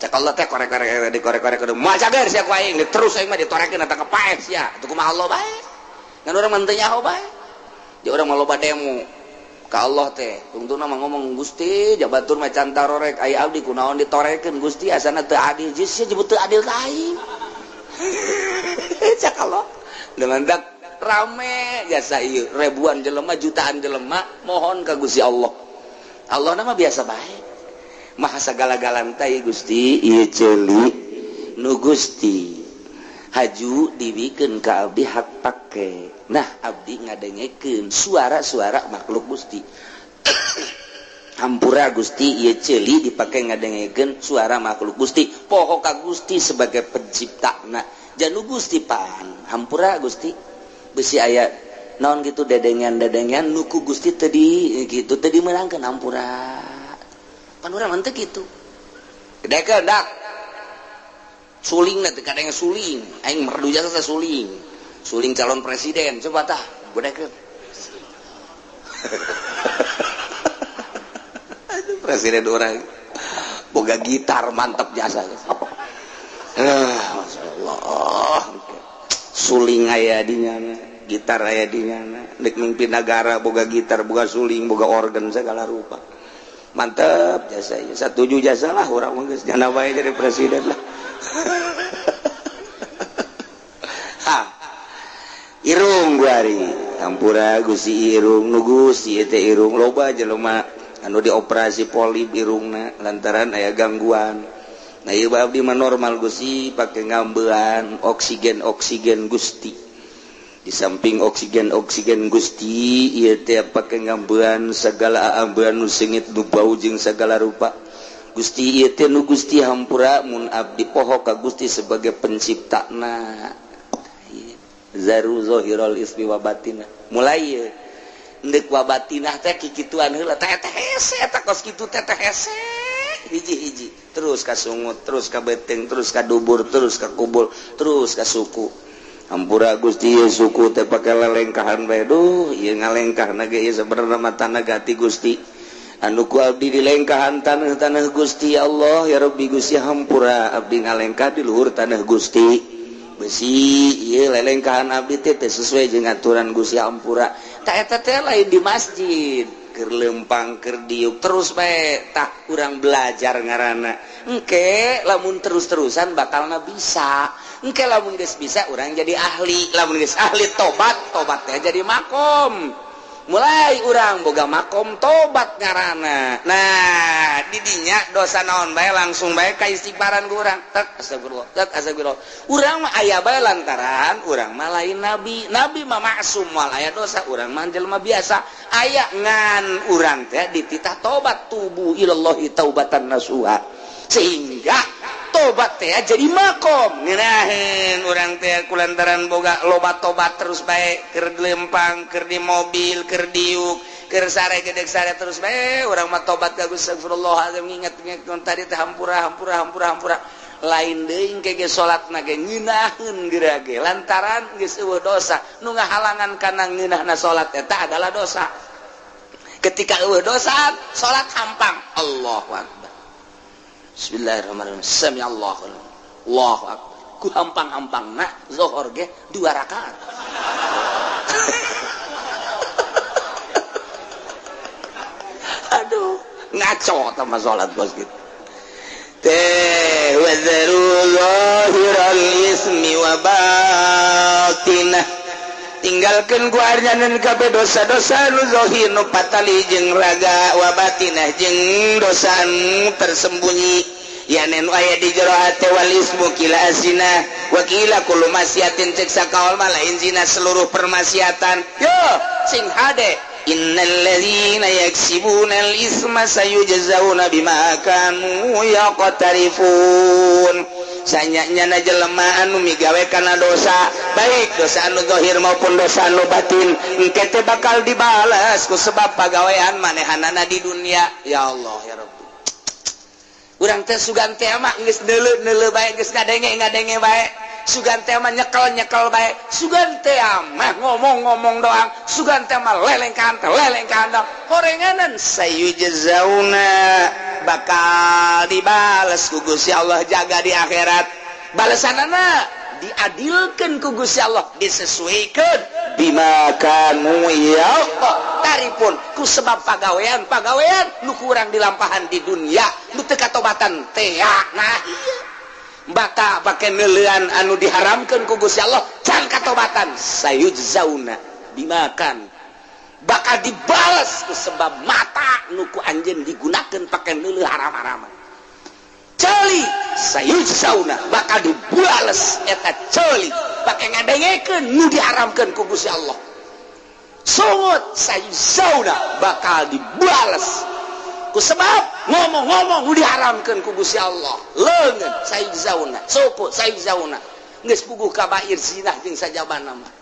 cak Allah teh korek-korek dikorek-korek kudu moal cager sia ku aing terus aing mah ditorekeun eta kepaeh sia atuh kumaha Allah bae ngan urang mah teu nyaho bae di urang mah loba demo ka Allah teh tungtungna mah ngomong Gusti jabatur mah can tarorek aya abdi kunaon ditorekeun Gusti asana teu adil jeung sia jebut teu adil ka aing cak Allah dengan dak rame jasa ieu ribuan jelema jutaan jelema mohon ka Gusti Allah. Allah nama biasa bae. Maha sagala-galana teh Gusti ieu ceuli nu Gusti haju dibikeun ka abdi hak pake. Nah abdi ngadengekeun suara-suara makhluk Gusti. Hampura Gusti ieu ceuli dipake ngadengekeun suara makhluk Gusti. Poho ka Gusti sebagai penciptana. Janu Gusti pan hampura Gusti besi aya naon gitu dedengan-dedengan nuku Gusti tadi gitu tadi meulangkeun hampura pan urang mah teu kitu gedekeun dak suling teh kadang suling aing merdu jasa suling suling calon presiden coba tah gedekeun aduh presiden urang boga gitar mantap jasa masyaallah suling aya di nyana gitar aya di nyana dek mimpin negara boga gitar boga suling boga organ segala rupa mantep jasa ieu satuju jasa lah urang mah geus jana bae jadi presiden lah. Ha irung guari hampura Gusti irung nu Gusti teh irung loba jelema anu dioperasi polip irungna lantaran aya gangguan. Nah ieu abdi mah normal Gusti pake ngambean oksigen oksigen Gusti. Di samping oksigen-oksigen Gusti ieu teh pake ngambean segala aambean nu seungit nu bau jeung segala rupa. Gusti ieu teh nu Gusti hampura mun abdi poho ka Gusti sebagai penciptana. Zaru zahiral ismi wa batinah. Mulai ieu endek wa batinah teh kikituan heula teh teh hese eta kos kitu teh teh hese hiji-hiji terus ka sungut terus ka beuteung terus ka dubur terus ka kubur terus ka suku. Hampura Gusti ieu suku teh pake lelengkahan bae duh ieu ngalengkahna ge ieu sabenerna mah tanah gati Gusti anu ku abdi dilengkahan tanah-tanah Gusti ya Allah ya Rabbi Gusti hampura abdi ngalengkah di luhur tanah Gusti besi ieu lelengkahan abdi teh sesuai jeung aturan Gusti hampura tah eta teh lain di masjid keur lempang keur diuk terus bae tah urang belajar ngaranna engke lamun terus-terusan bakalna bisa engke lamun geus bisa urang jadi ahli lamun geus ahli tobat tobatnya jadi makom mulai urang boga makom tobat ngaranna. Nah didinya dosa naon bae langsung bae ka istighfaran ku urang tek astagfirullah tek astagfirullah urang mah aya bae lantaran urang mah lain nabi nabi mah maksum moal aya dosa urang mah jelema biasa aya ngan urang teh dititah tobat tubu ilallahi taubatan nasuha sehingga tobat teh jadi makom ngeunaheun urang teh kulantaran boga loba tobat terus bae keur lempang keur di mobil keur diuk keur sare gedeg sare terus bae urang mah tobat ka Gusti astagfirullahalazim nginget-nginget tadi teh hampura hampura hampura hampura lain deui engke ge salatna ge ngeunaheun geura ge lantaran geus eueuh dosa nu ngahalangan kana ngeunahna salat eta adalah dosa ketika eueuh dosa salat hampang Allahu akbar. Bismillahirrahmanirrahim. Sami Allahu Allahu akbar. Ku hampang-hampangna zuhur ge 2 rakaat. Aduh, ngaco tah salat bos gitu. Teh wazaru zahiral ismi wa batinah. Tinggalkeun ku arjanan kabeh dosa-dosa nu zahir nu patali jeung raga wa batinah jeung dosa nu tersembunyi yanen aya di jero hate wal ismu kila azina wa kila kullu masiatin cek sakaol mah lain zina seluruh permaksiatan yo sing hade innal ladzina yaksibuna al isma sayujzauna bima kanu yaqtarifun sanyanya jelema anu migawe kana dosa baik dosa anu zahir maupun dosa anu batin engke teh bakal dibalas ku sebab pagawean manehanana di dunia. Ya Allah ya Rabbi urang teh sugan teh mah geus neuleu-neuleu bae geus ngadenge-ngadenge bae sugan teh mah nyekel-nyekel bae sugan teh mah ngomong-ngomong doang sugan teh mah lelengkahan teh lelengkahan doang horenganan sayujzauna bakal dibales ku Gusti Allah jaga di akhirat balesanana diadilkeun ku Gusti Allah disesuaikan bima kanu yaqtarifun ku sebab pagawean pagawean nu kurang dilampahan di dunia nu teu katobatan teh. Nah ieu baka pake neuleuan anu diharamkeun ku Gusti Allah can katobatan sayujzauna bima kan bakal dibales ku sebab mata nu ku anjeun digunakeun pake neuleuh haram-haraman ceuli sayujzauna bakal dibales eta ceuli pake ngadengekeun nu diharamkeun ku Gusti Allah sungut sayujzauna bakal dibales ku sebab ngomong-ngomong nu diharamkeun ku Gusti Allah leungeun sayujzauna suku sayujzauna geus puguh kabair zinah jeung sajabana mah.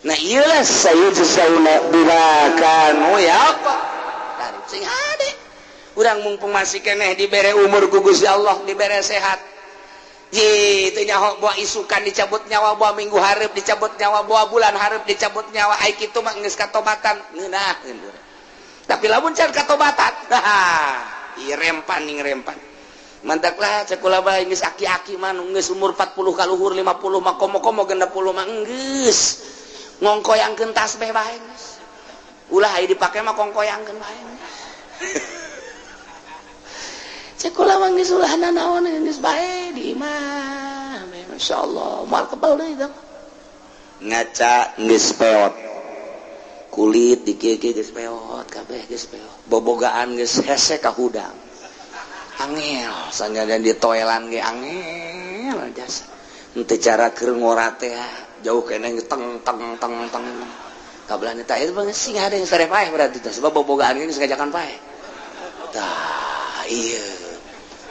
Nah iyalah sayujzauna bima kanu yaqtarif sing hade urang mumpung masih keneh dibere umur ku Gusti Allah dibere sehat ji teu nyaho boa isukan dicabut nyawa boa minggu hareup dicabut nyawa boa bulan hareup dicabut nyawa ai kitu mah geus katobatan ngeunaheun urang tapi lamun can katobatan ieu rempan ning rempan mantaklah cek kula bae geus aki-aki mah nu geus umur 40 ka luhur 50 mah komo-komo 60 mah geus ngongkoyangkeun tasbih bae geus ulah aya dipake mah kongkoyangkeun bae cek kula mah geus ulah nanaon geus bae di imah masyaallah moal kebal deui tah ngaca geus peot kulit di kieu geus peot kabeh geus peot bobogaan geus hese ka hudang angel sanajan di toelan ge angel jasa henteu cara keur ngora teh Jauh keneh teng teng teng teng. Kabelah tah itu bang sing ada yang sare paeh berarti tah sebab bobogaan ini sengajakan paeh. Tah iya.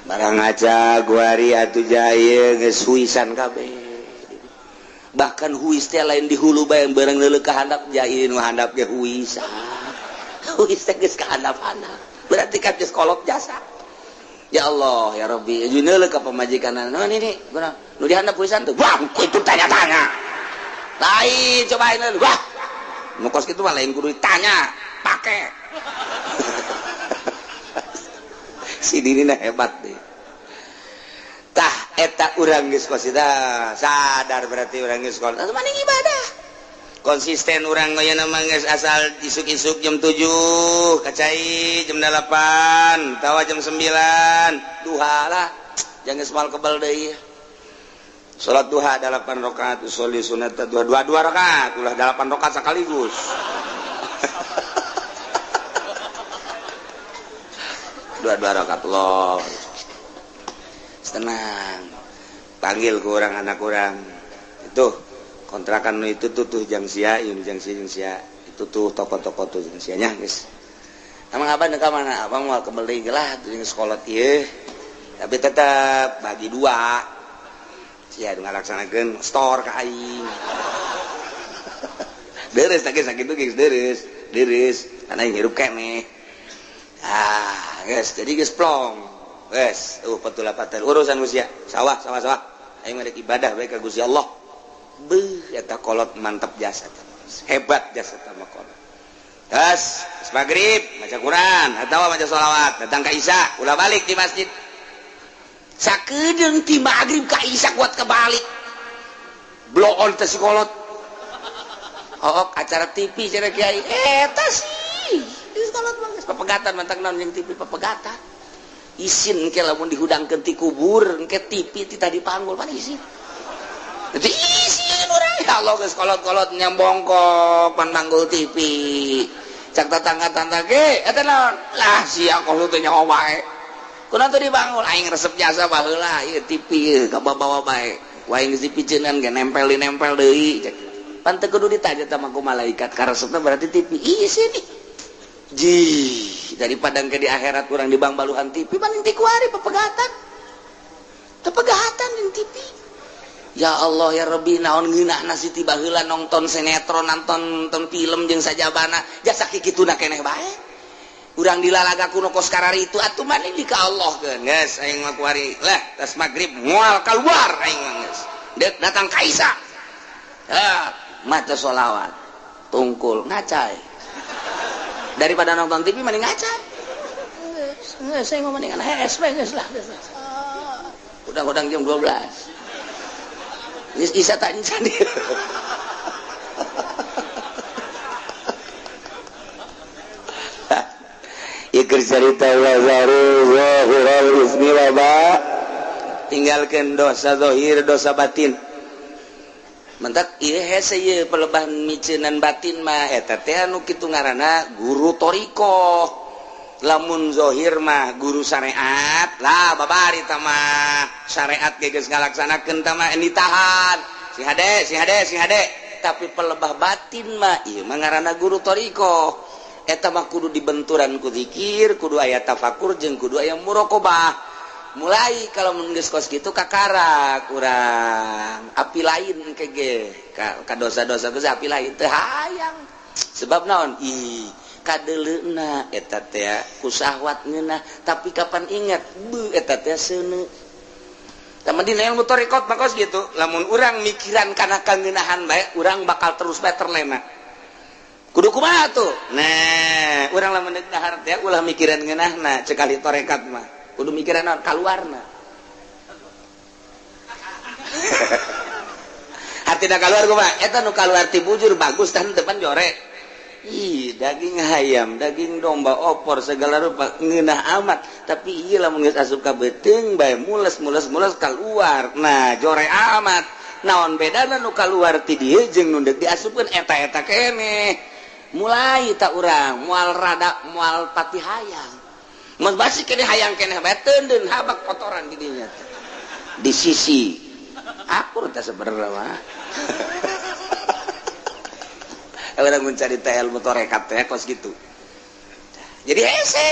Barang aja guari atuh jaya geus huisan kabeh. Bahkan huis teh lain di hulu bae bareng leuleuk ka handap jaya nu handap ge huisan. Huis teh geus ka handap-handap. Berarti kan geus kolot jasa. Ya Allah ya Rabbi, jeung ka pamajikan naon ini? Guna nu dihandap huisan tuh. Wah, itu tanya-tanya. Lain cobain lu. Wah. Nu kos kitu mah lain kudu ditanya, pake. Si Dini hebat deh. Tah eta urang geus kos sadar berarti urang geus kos. Atuh maning ibadah. Konsisten urang ayeuna mah geus asal isuk-isuk jam 7, kacai jam 8, tawa jam 9, duha lah. Jangan geus moal kebal deui. Salat duha 8 rakaat, usolli sunat duha 2 rakaat, ulah 8 rakaat sekaligus. 2 rakaat loh. Tenang. Panggil ke orang anak orang. Itu kontrakan itu tuh jang sia, ieu jang sia jang sia. Itu tuh toko-toko tuh jang sianya, guys. Emang abang ka mana? Abang moal kebeli lah jeung sekolah ieu. Tapi tetap bagi dua. Sia ngalaksanakeun store ka aing. Deres teh sakitu geus deres, deres. Kana aing hirup keneh. Ah, guys, jadi geus plong. Guys, petulapatel urusan usia sawah sawah sawah. Aing mah ibadah bae ka Gusti Allah. Beuh eta kolot mantap jasa. Hebat jasa mah kolot. Geus, magrib maca Quran atawa maca sholawat, datang ka Isya, ulah balik di masjid. Sakedeung ti magrib ka Isya kuat kebalik. Bloon teh si kolot. Hook acara TV cenah kiai. Eta sih. Geus kolot mah geus papegatan mantang naon jeung TV papegatan. Isin engke lamun dihudangkeun ti kubur engke TV ti tadi panggul pan isin. Jadi isin urang ya Allah geus kolot-kolot nyambongkok pan manggul TV. Cak tetangga-tetangga ge eta naon? Lah sia kolot teh nyaho bae. Kunaon teu dibangun aing resep jasa baheula ieu TV ieu kabawa bae. Ku aing geus dipiceunan ge nempel-nempel deui cak. Pan teu kudu ditanya tah ku malaikat karesepna berarti TV isin. Jih, daripada ke di akhirat kurang di bang baluhan TV paling tikuari pepegatan. Tepegatan jeung TV. Ya Allah ya Rabbi naon ngeunahna si ti baheula nonton sinetron nonton film jeung sajabana jasa kikituna keneh bae. Urang dilalaga kuno kos karari itu atuh mah di ka Allah keun geus aing mah kuari. Lah tas magrib moal keluar aing mah geus. Deuk datang ka Isa. Ah, maca sholawat. Tungkul ngacai. Daripada nonton TV mending ngaca. Geus saya mah mendingan HS we geus lah. Udang-udang jam 12. Geus isa tak encan. Ieu keur carita wa ismi wa ba. Tinggalkeun dosa zahir, dosa batin. Mentak ieu hese ieu pelebah miceunan batin mah eta teh anu kitu ngaranna guru thariqah. Lamun zahir mah guru syariat lah babari tah mah syariat ge geus ngalaksanakeun tah mah ditahan. Si hade si hade si hade. Tapi pelebah batin mah ieu mah ngaranna guru thariqah. Eta mah kudu dibenturan ku zikir, kudu aya tafakur jeung kudu aya muraqabah. Mulai kalau geus kos kitu kakara kurang api lain engke ge ka dosa-dosa geus api lain teu hayang sebab naon ih kadeuleuna eta teh ku syahwat ngeunah tapi kapan ingat beuh eta teh seuneu tah mah dina ilmu thariqat mah kos kitu lamun urang mikiran kana kangeunahan bae urang bakal terus bae terlena kudu kumaha tuh nah urang lamun deuk dahar teh ulah mikiran ngeunahna cek ahli tarekat mah kudu mikiran naon kaluarna. Artina kaluar kumaha? Eta nu kaluar ti bujur bagus tah depan jore. Ih, daging hayam, daging domba, opor segala rupa ngeunah amat, tapi ieu lamun geus asup ka beuteung bae mules-mules-mules kaluar. Nah, jore amat. Naon bedana nu kaluar ti dieu jeung nu deuk diasupkeun eta-eta keneh. Mulai ta urang moal rada moal pati hayang. Mun basi keneh hayang keneh bae teundeun habak kotoran di dinya. Di sisi akur teh sebenarnya mah. Urang mun carita ilmu tarekat teh kos kitu. Jadi hese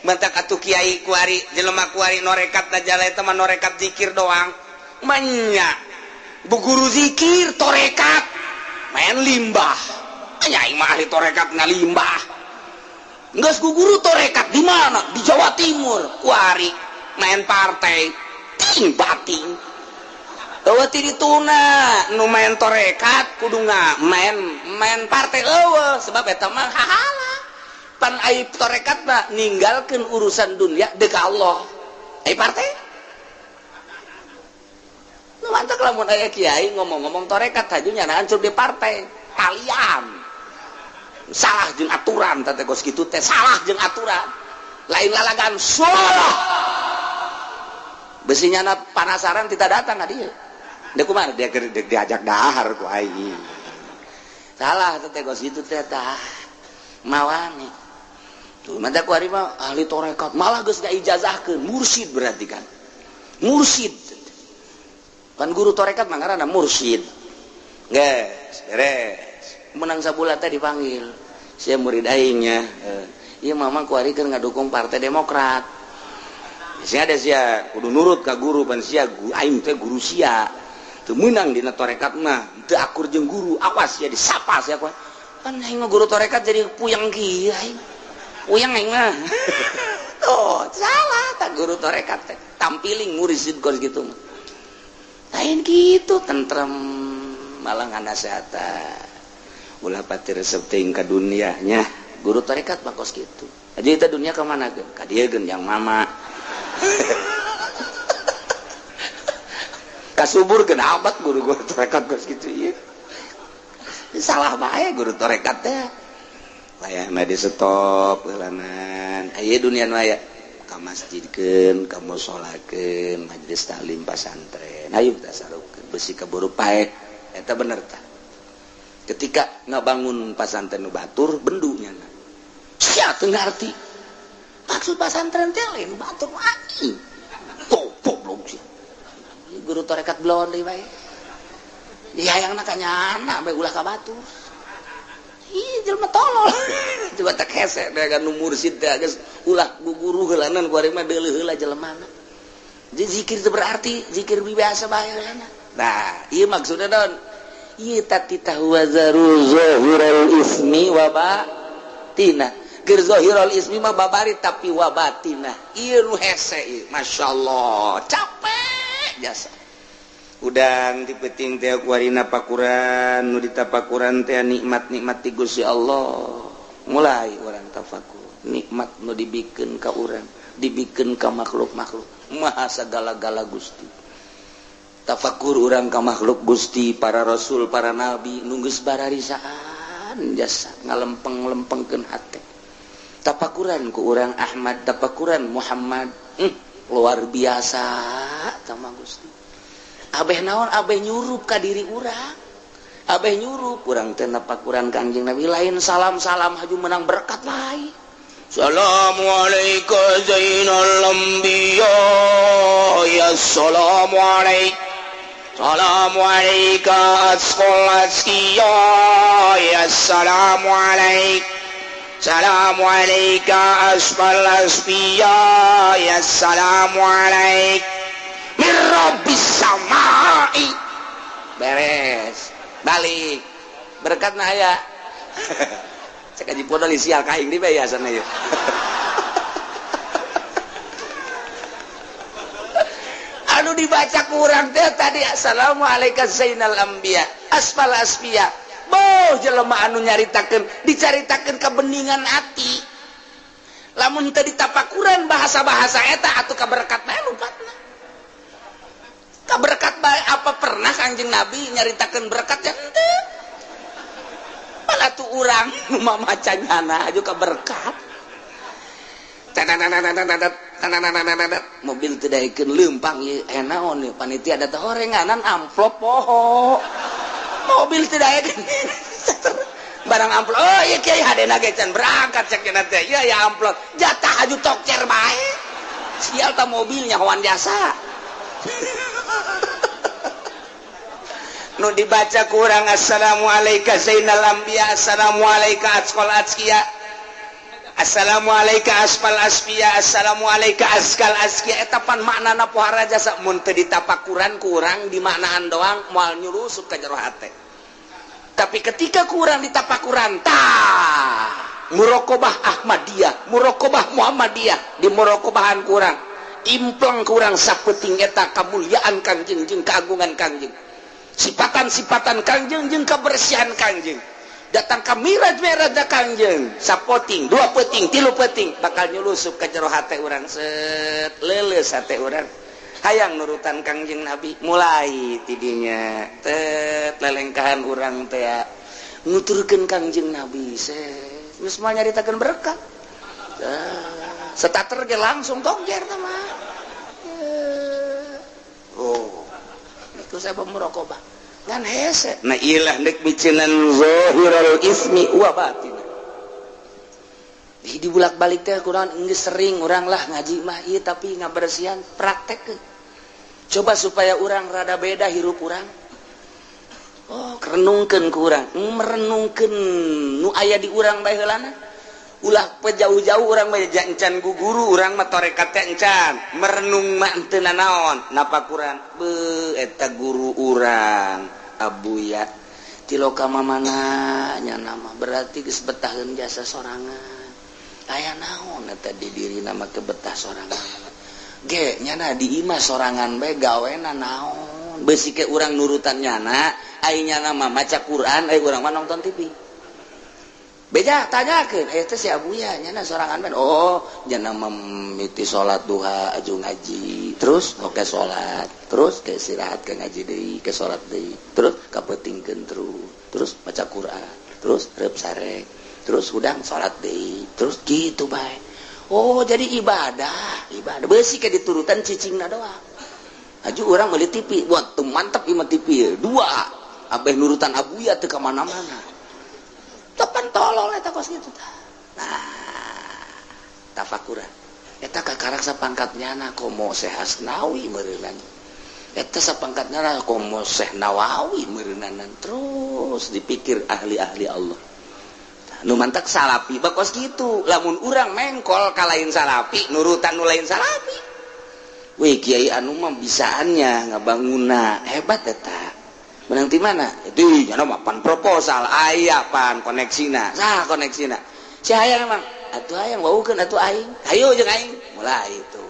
mantak atuh kiai kuari jelema kuari norekat najala eta mah norekat zikir doang. Manya bu guru zikir torekat main limbah. Nya aing mah ahli torekat ngalimbah. Geus ku guru torekat di mana? Di Jawa Timur kuari main partai ting bating. Eueuh ti dituna nu main torekat kudu main main partai eueuh sebab eta mah hahala. Pan ai torekat mah ninggalkeun urusan dunia deuk ka Allah. Ai partai? Nu mantak lamun aya kiai ngomong-ngomong torekat haju nyana hancur di partai. Kalian salah jeung aturan teh kos kitu teh salah jeung aturan. Lain lalagan salah. Besi nyana panasaran tidak datang ka dieu. Dia kumaha dia diajak dahar ku aing. Salah teh kos kitu teh tah. Mawani. Tuh mata ku ari mah ahli tarekat malah geus ngaijazahkeun mursyid berarti kan. Mursyid. Kan guru tarekat mah ngaranna mursyid. Geus beres. Menang sabulan teh dipanggil. Sia murid aing nya. Ieu mamang ku ari keur ngadukung Partai Demokrat. Sia ada sia kudu nurut ka guru pan sia aing teh guru sia. Teu meunang dina tarekat mah teu akur jeung guru awas sia disapa sia ku pan aing mah guru tarekat jadi puyeng kieu aing puyeng aing mah. Tuh salah tak guru tarekat teh tampiling mursyid kos kitu mah lain kitu tentrem malah nganasehatan ulah pati resep teuing ka dunia nya guru tarekat mah kos kitu aja eta dunia ka mana geun ka dieu geun yang mama. Kasubur kenapa guru-guru tarekat kos kitu ieu. Salah bae guru tarekat teh. Layahna di stop heulanan. Aya dunia nu aya ka masjidkeun, ka musolakeun, majelis taklim pasantren. Hayu tasarufkeun besi kaburu paeh. Eta bener tah. Ketika ngabangun pasantren nu batur bendu nyana. Sia teu ngarti. Maksud pasantren teh lain batur anjing. Goblok sia. Guru tarekat belon deui bae. Dihayangna ka nyana bae ulah ka batur. Ih jelema tolol. Coba tak hese teh nu mursyid teh geus ulah guru heulanan ku ari mah deuleuh heula jelemana. Jadi zikir teu berarti zikir biasa bae heulana. Nah, ieu maksudna naon? Ieu tatita huwa zaru zahirul ismi wa batina. Keur zahirul ismi mah babari tapi wa batina. Ieu nu hese ieu masyaallah capek jasa. Udang di peting teh kuarina pakuran nu ditapakuran teh nikmat-nikmat ti Gusti Allah. Mulai urang tafakur, nikmat nu dibikeun ka urang, dibikeun ka makhluk-makhluk. Maha sagala-gala Gusti. Tafakur urang ka makhluk Gusti, para rasul, para nabi nu geus bararisaan jasa ngalempeng-lempengkeun hate. Tafakuran ku urang Ahmad, tafakuran Muhammad. Luar biasa sama Gusti. Abeh naon abeh nyurup ka diri urang. Abeh nyurup urang teh napakuran ka Kanjeng Nabi lain salam-salam haju menang berkat lain. Assalamualaikum zainal anbiya ya assalamualaikum. Assalamualaikum asqal asqiya ya assalamualaikum. Assalamualaikum asqal asfiya ya assalamualaikum. Mirrobbis samai. Beres balik berkat nah ya. Cek aji podol sial kaing di bae asana ieu. Anu dibaca kurang teh tadi assalamualaikum zainal anbiya asfal asfiya. Boh jelema anu nyaritakeun dicaritakeun kebeningan hati. Lamun teu ditapakuran bahasa-bahasa eta atuh kaberkat bae lupatna. Kaberkat bae apa pernah Kanjeng Nabi nyaritakeun berkat ya henteu. Malah tuh urang nu mamaca nyana aju kaberkat. Mobil teu daekeun leumpang ieu naon ieu panitia da teh horenganan amplop poho. Mobil teu daekeun barang amplop. Oh ieu kiai hadena ge can berangkat cek cenah teh. Ieu ya amplop jatah aju tokcer bae. Sial ta mobilnya hoan jasa. Nu dibaca kurang assalamualaikum zainal anbiya, assalamualaikum atqal atqiya, assalamualaikum asfal asfiya, assalamualaikum azkal azkiya. Eta pan maknana pohara jasa mun teu ditapakuran kurang dimaknaan doang moal nyurusup ka jero hate. Tapi ketika kurang ditapakuran tah muraqabah Ahmadiyah, muraqabah Muhammadiyah, di muraqabahan kurang impleng kurang sapeting eta kamuliaan Kangjeng jeung keagungan Kangjeng, sipatan-sipatan Kangjeng jeung kebersihan Kangjeng. Datang ka miraj-miraj Kangjeng sapoting, dua peting, tilu peting bakal nyulusup ka jero hate urang, set leuleus hate urang hayang nurutan Kangjeng Nabi. Mulai tidinya tet lelengkahan urang teh nuturkeun Kangjeng Nabi, set geus moal nyaritakeun berkat. Setater ge langsung tongjer teh mah. Oh, itu saya muraqabah ngan hese. Nah ilah nek miceunan zahirul ismi wa batin. Di bulak-balik teh kurang geus sering urang lah ngaji mah ieu tapi ngabersihan praktek. Coba supaya urang rada beda hirup urang. Oh, renungkeun ku urang, merenungkeun nu aya di urang bae heulana. Ulah jauh-jauh urang mah encan guguru urang mah tarekat teh encan, merenung mah teu nanaon, napakuran beuh eta guru urang Abuya tiloka mamana nya nama berarti geus betaheun jasa sorangan. Aya naon eta di dirina mah kebetah sorangan. Ge nyana di imah sorangan bae gawena naon. Beusi ke urang nurutan nyana, ai nyana mah maca Quran, ai urang mah nonton TV. Beja tanyakeun, eta si Abuya nyana sorangan bae. Oh, nyana mimiti salat duha aju ngaji, terus oke salat, terus ke istirahat ke ngaji deui, ke salat deui, terus kapeutingkeun terus, terus maca Quran, terus reup sare, terus hudang salat deui, terus gitu bae. Oh, jadi ibadah, ibadah beusi ke diturutan cicingna doang. Aju urang meuli TV, wah teu mantep ieu mah TV. Dua, abeh nurutan Abuya teu ka mana-mana. Tepan tolol eta kos kitu tah. Nah, tafakuran. Eta kakarak sapangkat nyana komo Syekh Asnawi meureunan. Eta sapangkat nyana komo Syekh Nawawi meureunanan. Terus dipikir ahli-ahli Allah. Nu mantak salapi bakos kitu. Lamun urang mengkol ka lain salapi, nurutan nu lain salapi. Wih, kiai anu mah bisaannya ngabanguna, hebat eta. Menang di mana? Itu nyana mah pan proposal aya pan koneksina. Sah koneksina. Si hayang emang atuh hayang waukeun atuh aing. Hayu jeung aing. Mulai itu.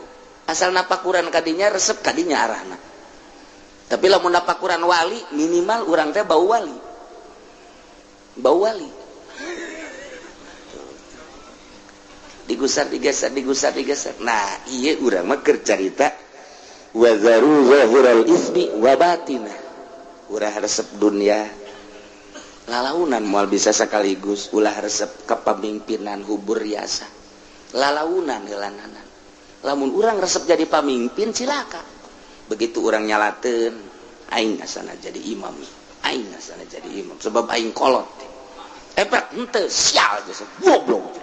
Asal napakuran kadinya resep kadinya arahna. Tapi lamun napakuran wali minimal urang teh bau wali. Bau wali. Digusar digeser digusar digeser. Nah, ieu urang mah keur carita wa zaru zahiral ismi wa batinah. Ulah resep dunia lalaunan moal bisa sekaligus, ulah resep kepemimpinan hubur riasa lalaunan heulananan. Lamun urang resep jadi pamimpin cilaka. Begitu urang nyalateun aing asana jadi imam, aing asana jadi imam sebab aing kolot. Epek henteu sial geus goblok.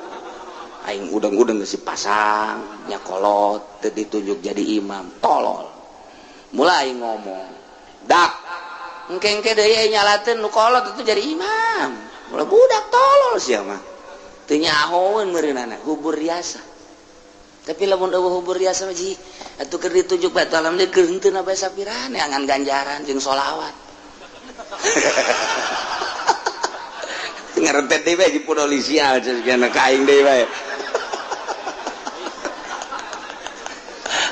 Aing udang-udang geus dipasang nya kolot teu ditunjuk jadi imam, tolol. Mulai ngomong dak engke-engke deui nyalateun nu kolot itu jadi imam. Mulai budak tolol sia mah. Teu nyahoeun meureunana hubur riasa. Tapi lamun eueuh hubur riasa mah ji atuh keur ditunjuk batu alam deui keur henteu na bae sapirane angan ganjaran jeung sholawat. Ngarentet deui bae di sial cenah ka aing deui bae.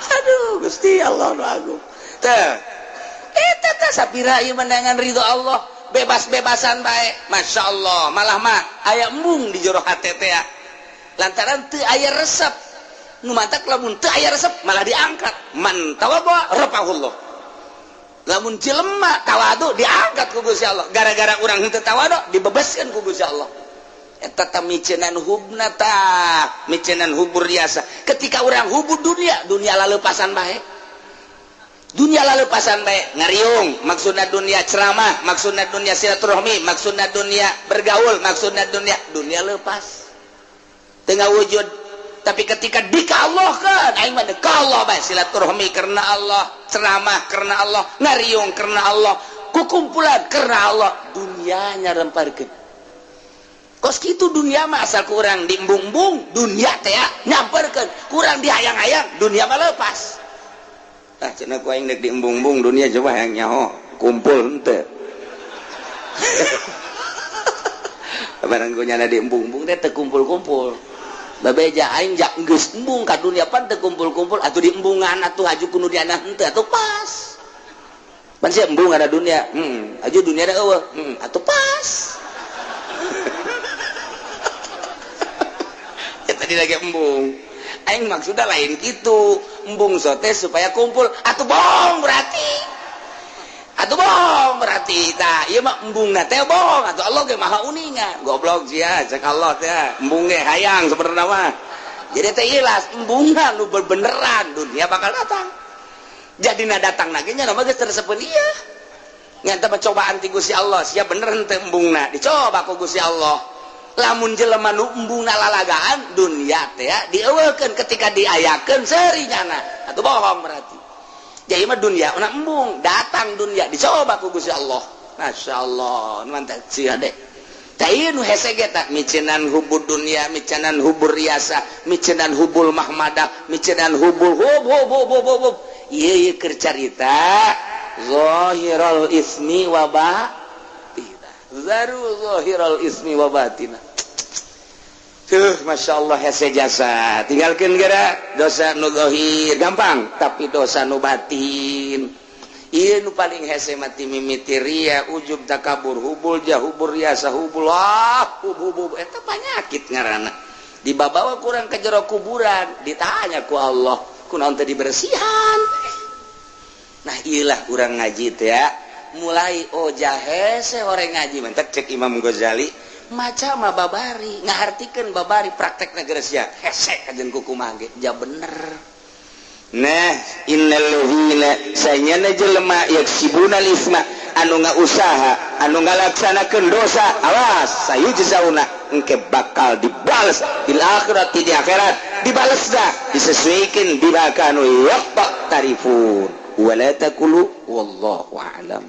Aduh Gusti Allah nu agung. Teh eta teh sapira ieu menangan ridho Allah, bebas-bebasan bae. Masya Allah, malah mah aya embung di jero hate teh lantaran teu aya resep. Nu mantak lamun teu aya resep malah diangkat. Man tawadhu rafa'ahullah. Lamun jelema tawadu diangkat ku Gusti Allah. Gara-gara urang henteu tawadu dibebaskeun ku Gusti Allah. Eta tah miceunan hubna tah, miceunan hubur riasa. Ketika urang hubur dunia, dunia laleupasan bae. Dunia lalepasan bae ngariung, maksudna dunia ceramah, maksudna dunia silaturahmi, maksudna dunia bergaul, maksudna dunia dunia lepas tengah wujud. Tapi ketika dikallahkan, aing mah Allah bae silaturahmi karena Allah, ceramah karena Allah, ngariung karena Allah, Kukumpulan karena Allah, dunianya remparkeun. Kos kitu dunia mah asal kurang diembung-embung, dunia teh nyamperkeun, kurang dihayang-hayang, dunia mah lepas. Ah cenah ku aing deuk diembung-embung dunia coba hayang nyaho, kumpul henteu. Barang ku nyana diembung-embung teh teu kumpul-kumpul. Babeja aing jak geus embung ka dunia pan teu kumpul-kumpul atuh diembungan atuh haju ku nu diana henteu atuh pas. Pan sia embung ada dunia, haju dunia da eueuh, atuh pas. Ya tadi lagi embung. Aing maksudna lain kitu, embung sote supaya kumpul atuh bohong berarti. Atuh bohong berarti tah ieu mah embungna teh bohong atuh Allah ge maha uninga. Goblok sia cek Allah teh embung ge hayang sebenarna mah. Jadi teh ilas embungna nu bebeneran dunia bakal datang. Jadina datang lagi nya mah geus tersepeun ieu. Ngan teh cobaan ti Gusti Allah sia bener henteu embungna dicoba ku Gusti Allah. Lamun jelema nu embungna lalagaan dunia teh dieuweukeun ketika diayakeun seuri nyana atuh bohong berarti. Jadi mah dunia una embung datang dunia dicoba ku Gusti Allah. Masya Allah mantap sih adek. Tah ieu nu hese ge tah micenan hubur dunia, micenan hubur riasa, micenan hubul mahmadah, micenan hubul hub hub hub hub hub. Ieu ieu keur carita zahiral ismi wa batina. Zaru zahiral ismi wa batina. Tuh, Masya Allah hese jasa. Tinggalkan gara dosa nu zahir gampang, tapi dosa nu batin. Ieu nu paling hese mati mimiti ria, ujub, takabur, hubul jah, hubur riasa, hubul ah, hub hub hub. Eta panyakit ngaranna. Dibabawa kurang ke jero kuburan, ditanya ku Allah, kunaon teh dibersihan. Nah, ieulah urang ngaji teh ya. Mulai oh jahese horeng ngaji mentek cek Imam Ghazali. Maca mah babari ngahartikeun babari praktekna geus sia hese kajen kukumaha ge ja bener. Nah innal ladzina sanyana jelema yaksibuna isma anu ngausaha anu ngalaksanakeun dosa awas sayujzauna engke bakal dibales bil akhirati di akhirat dibales dah disesuaikan bima kanu yaqtarifun wala taqulu wallahu a'lam.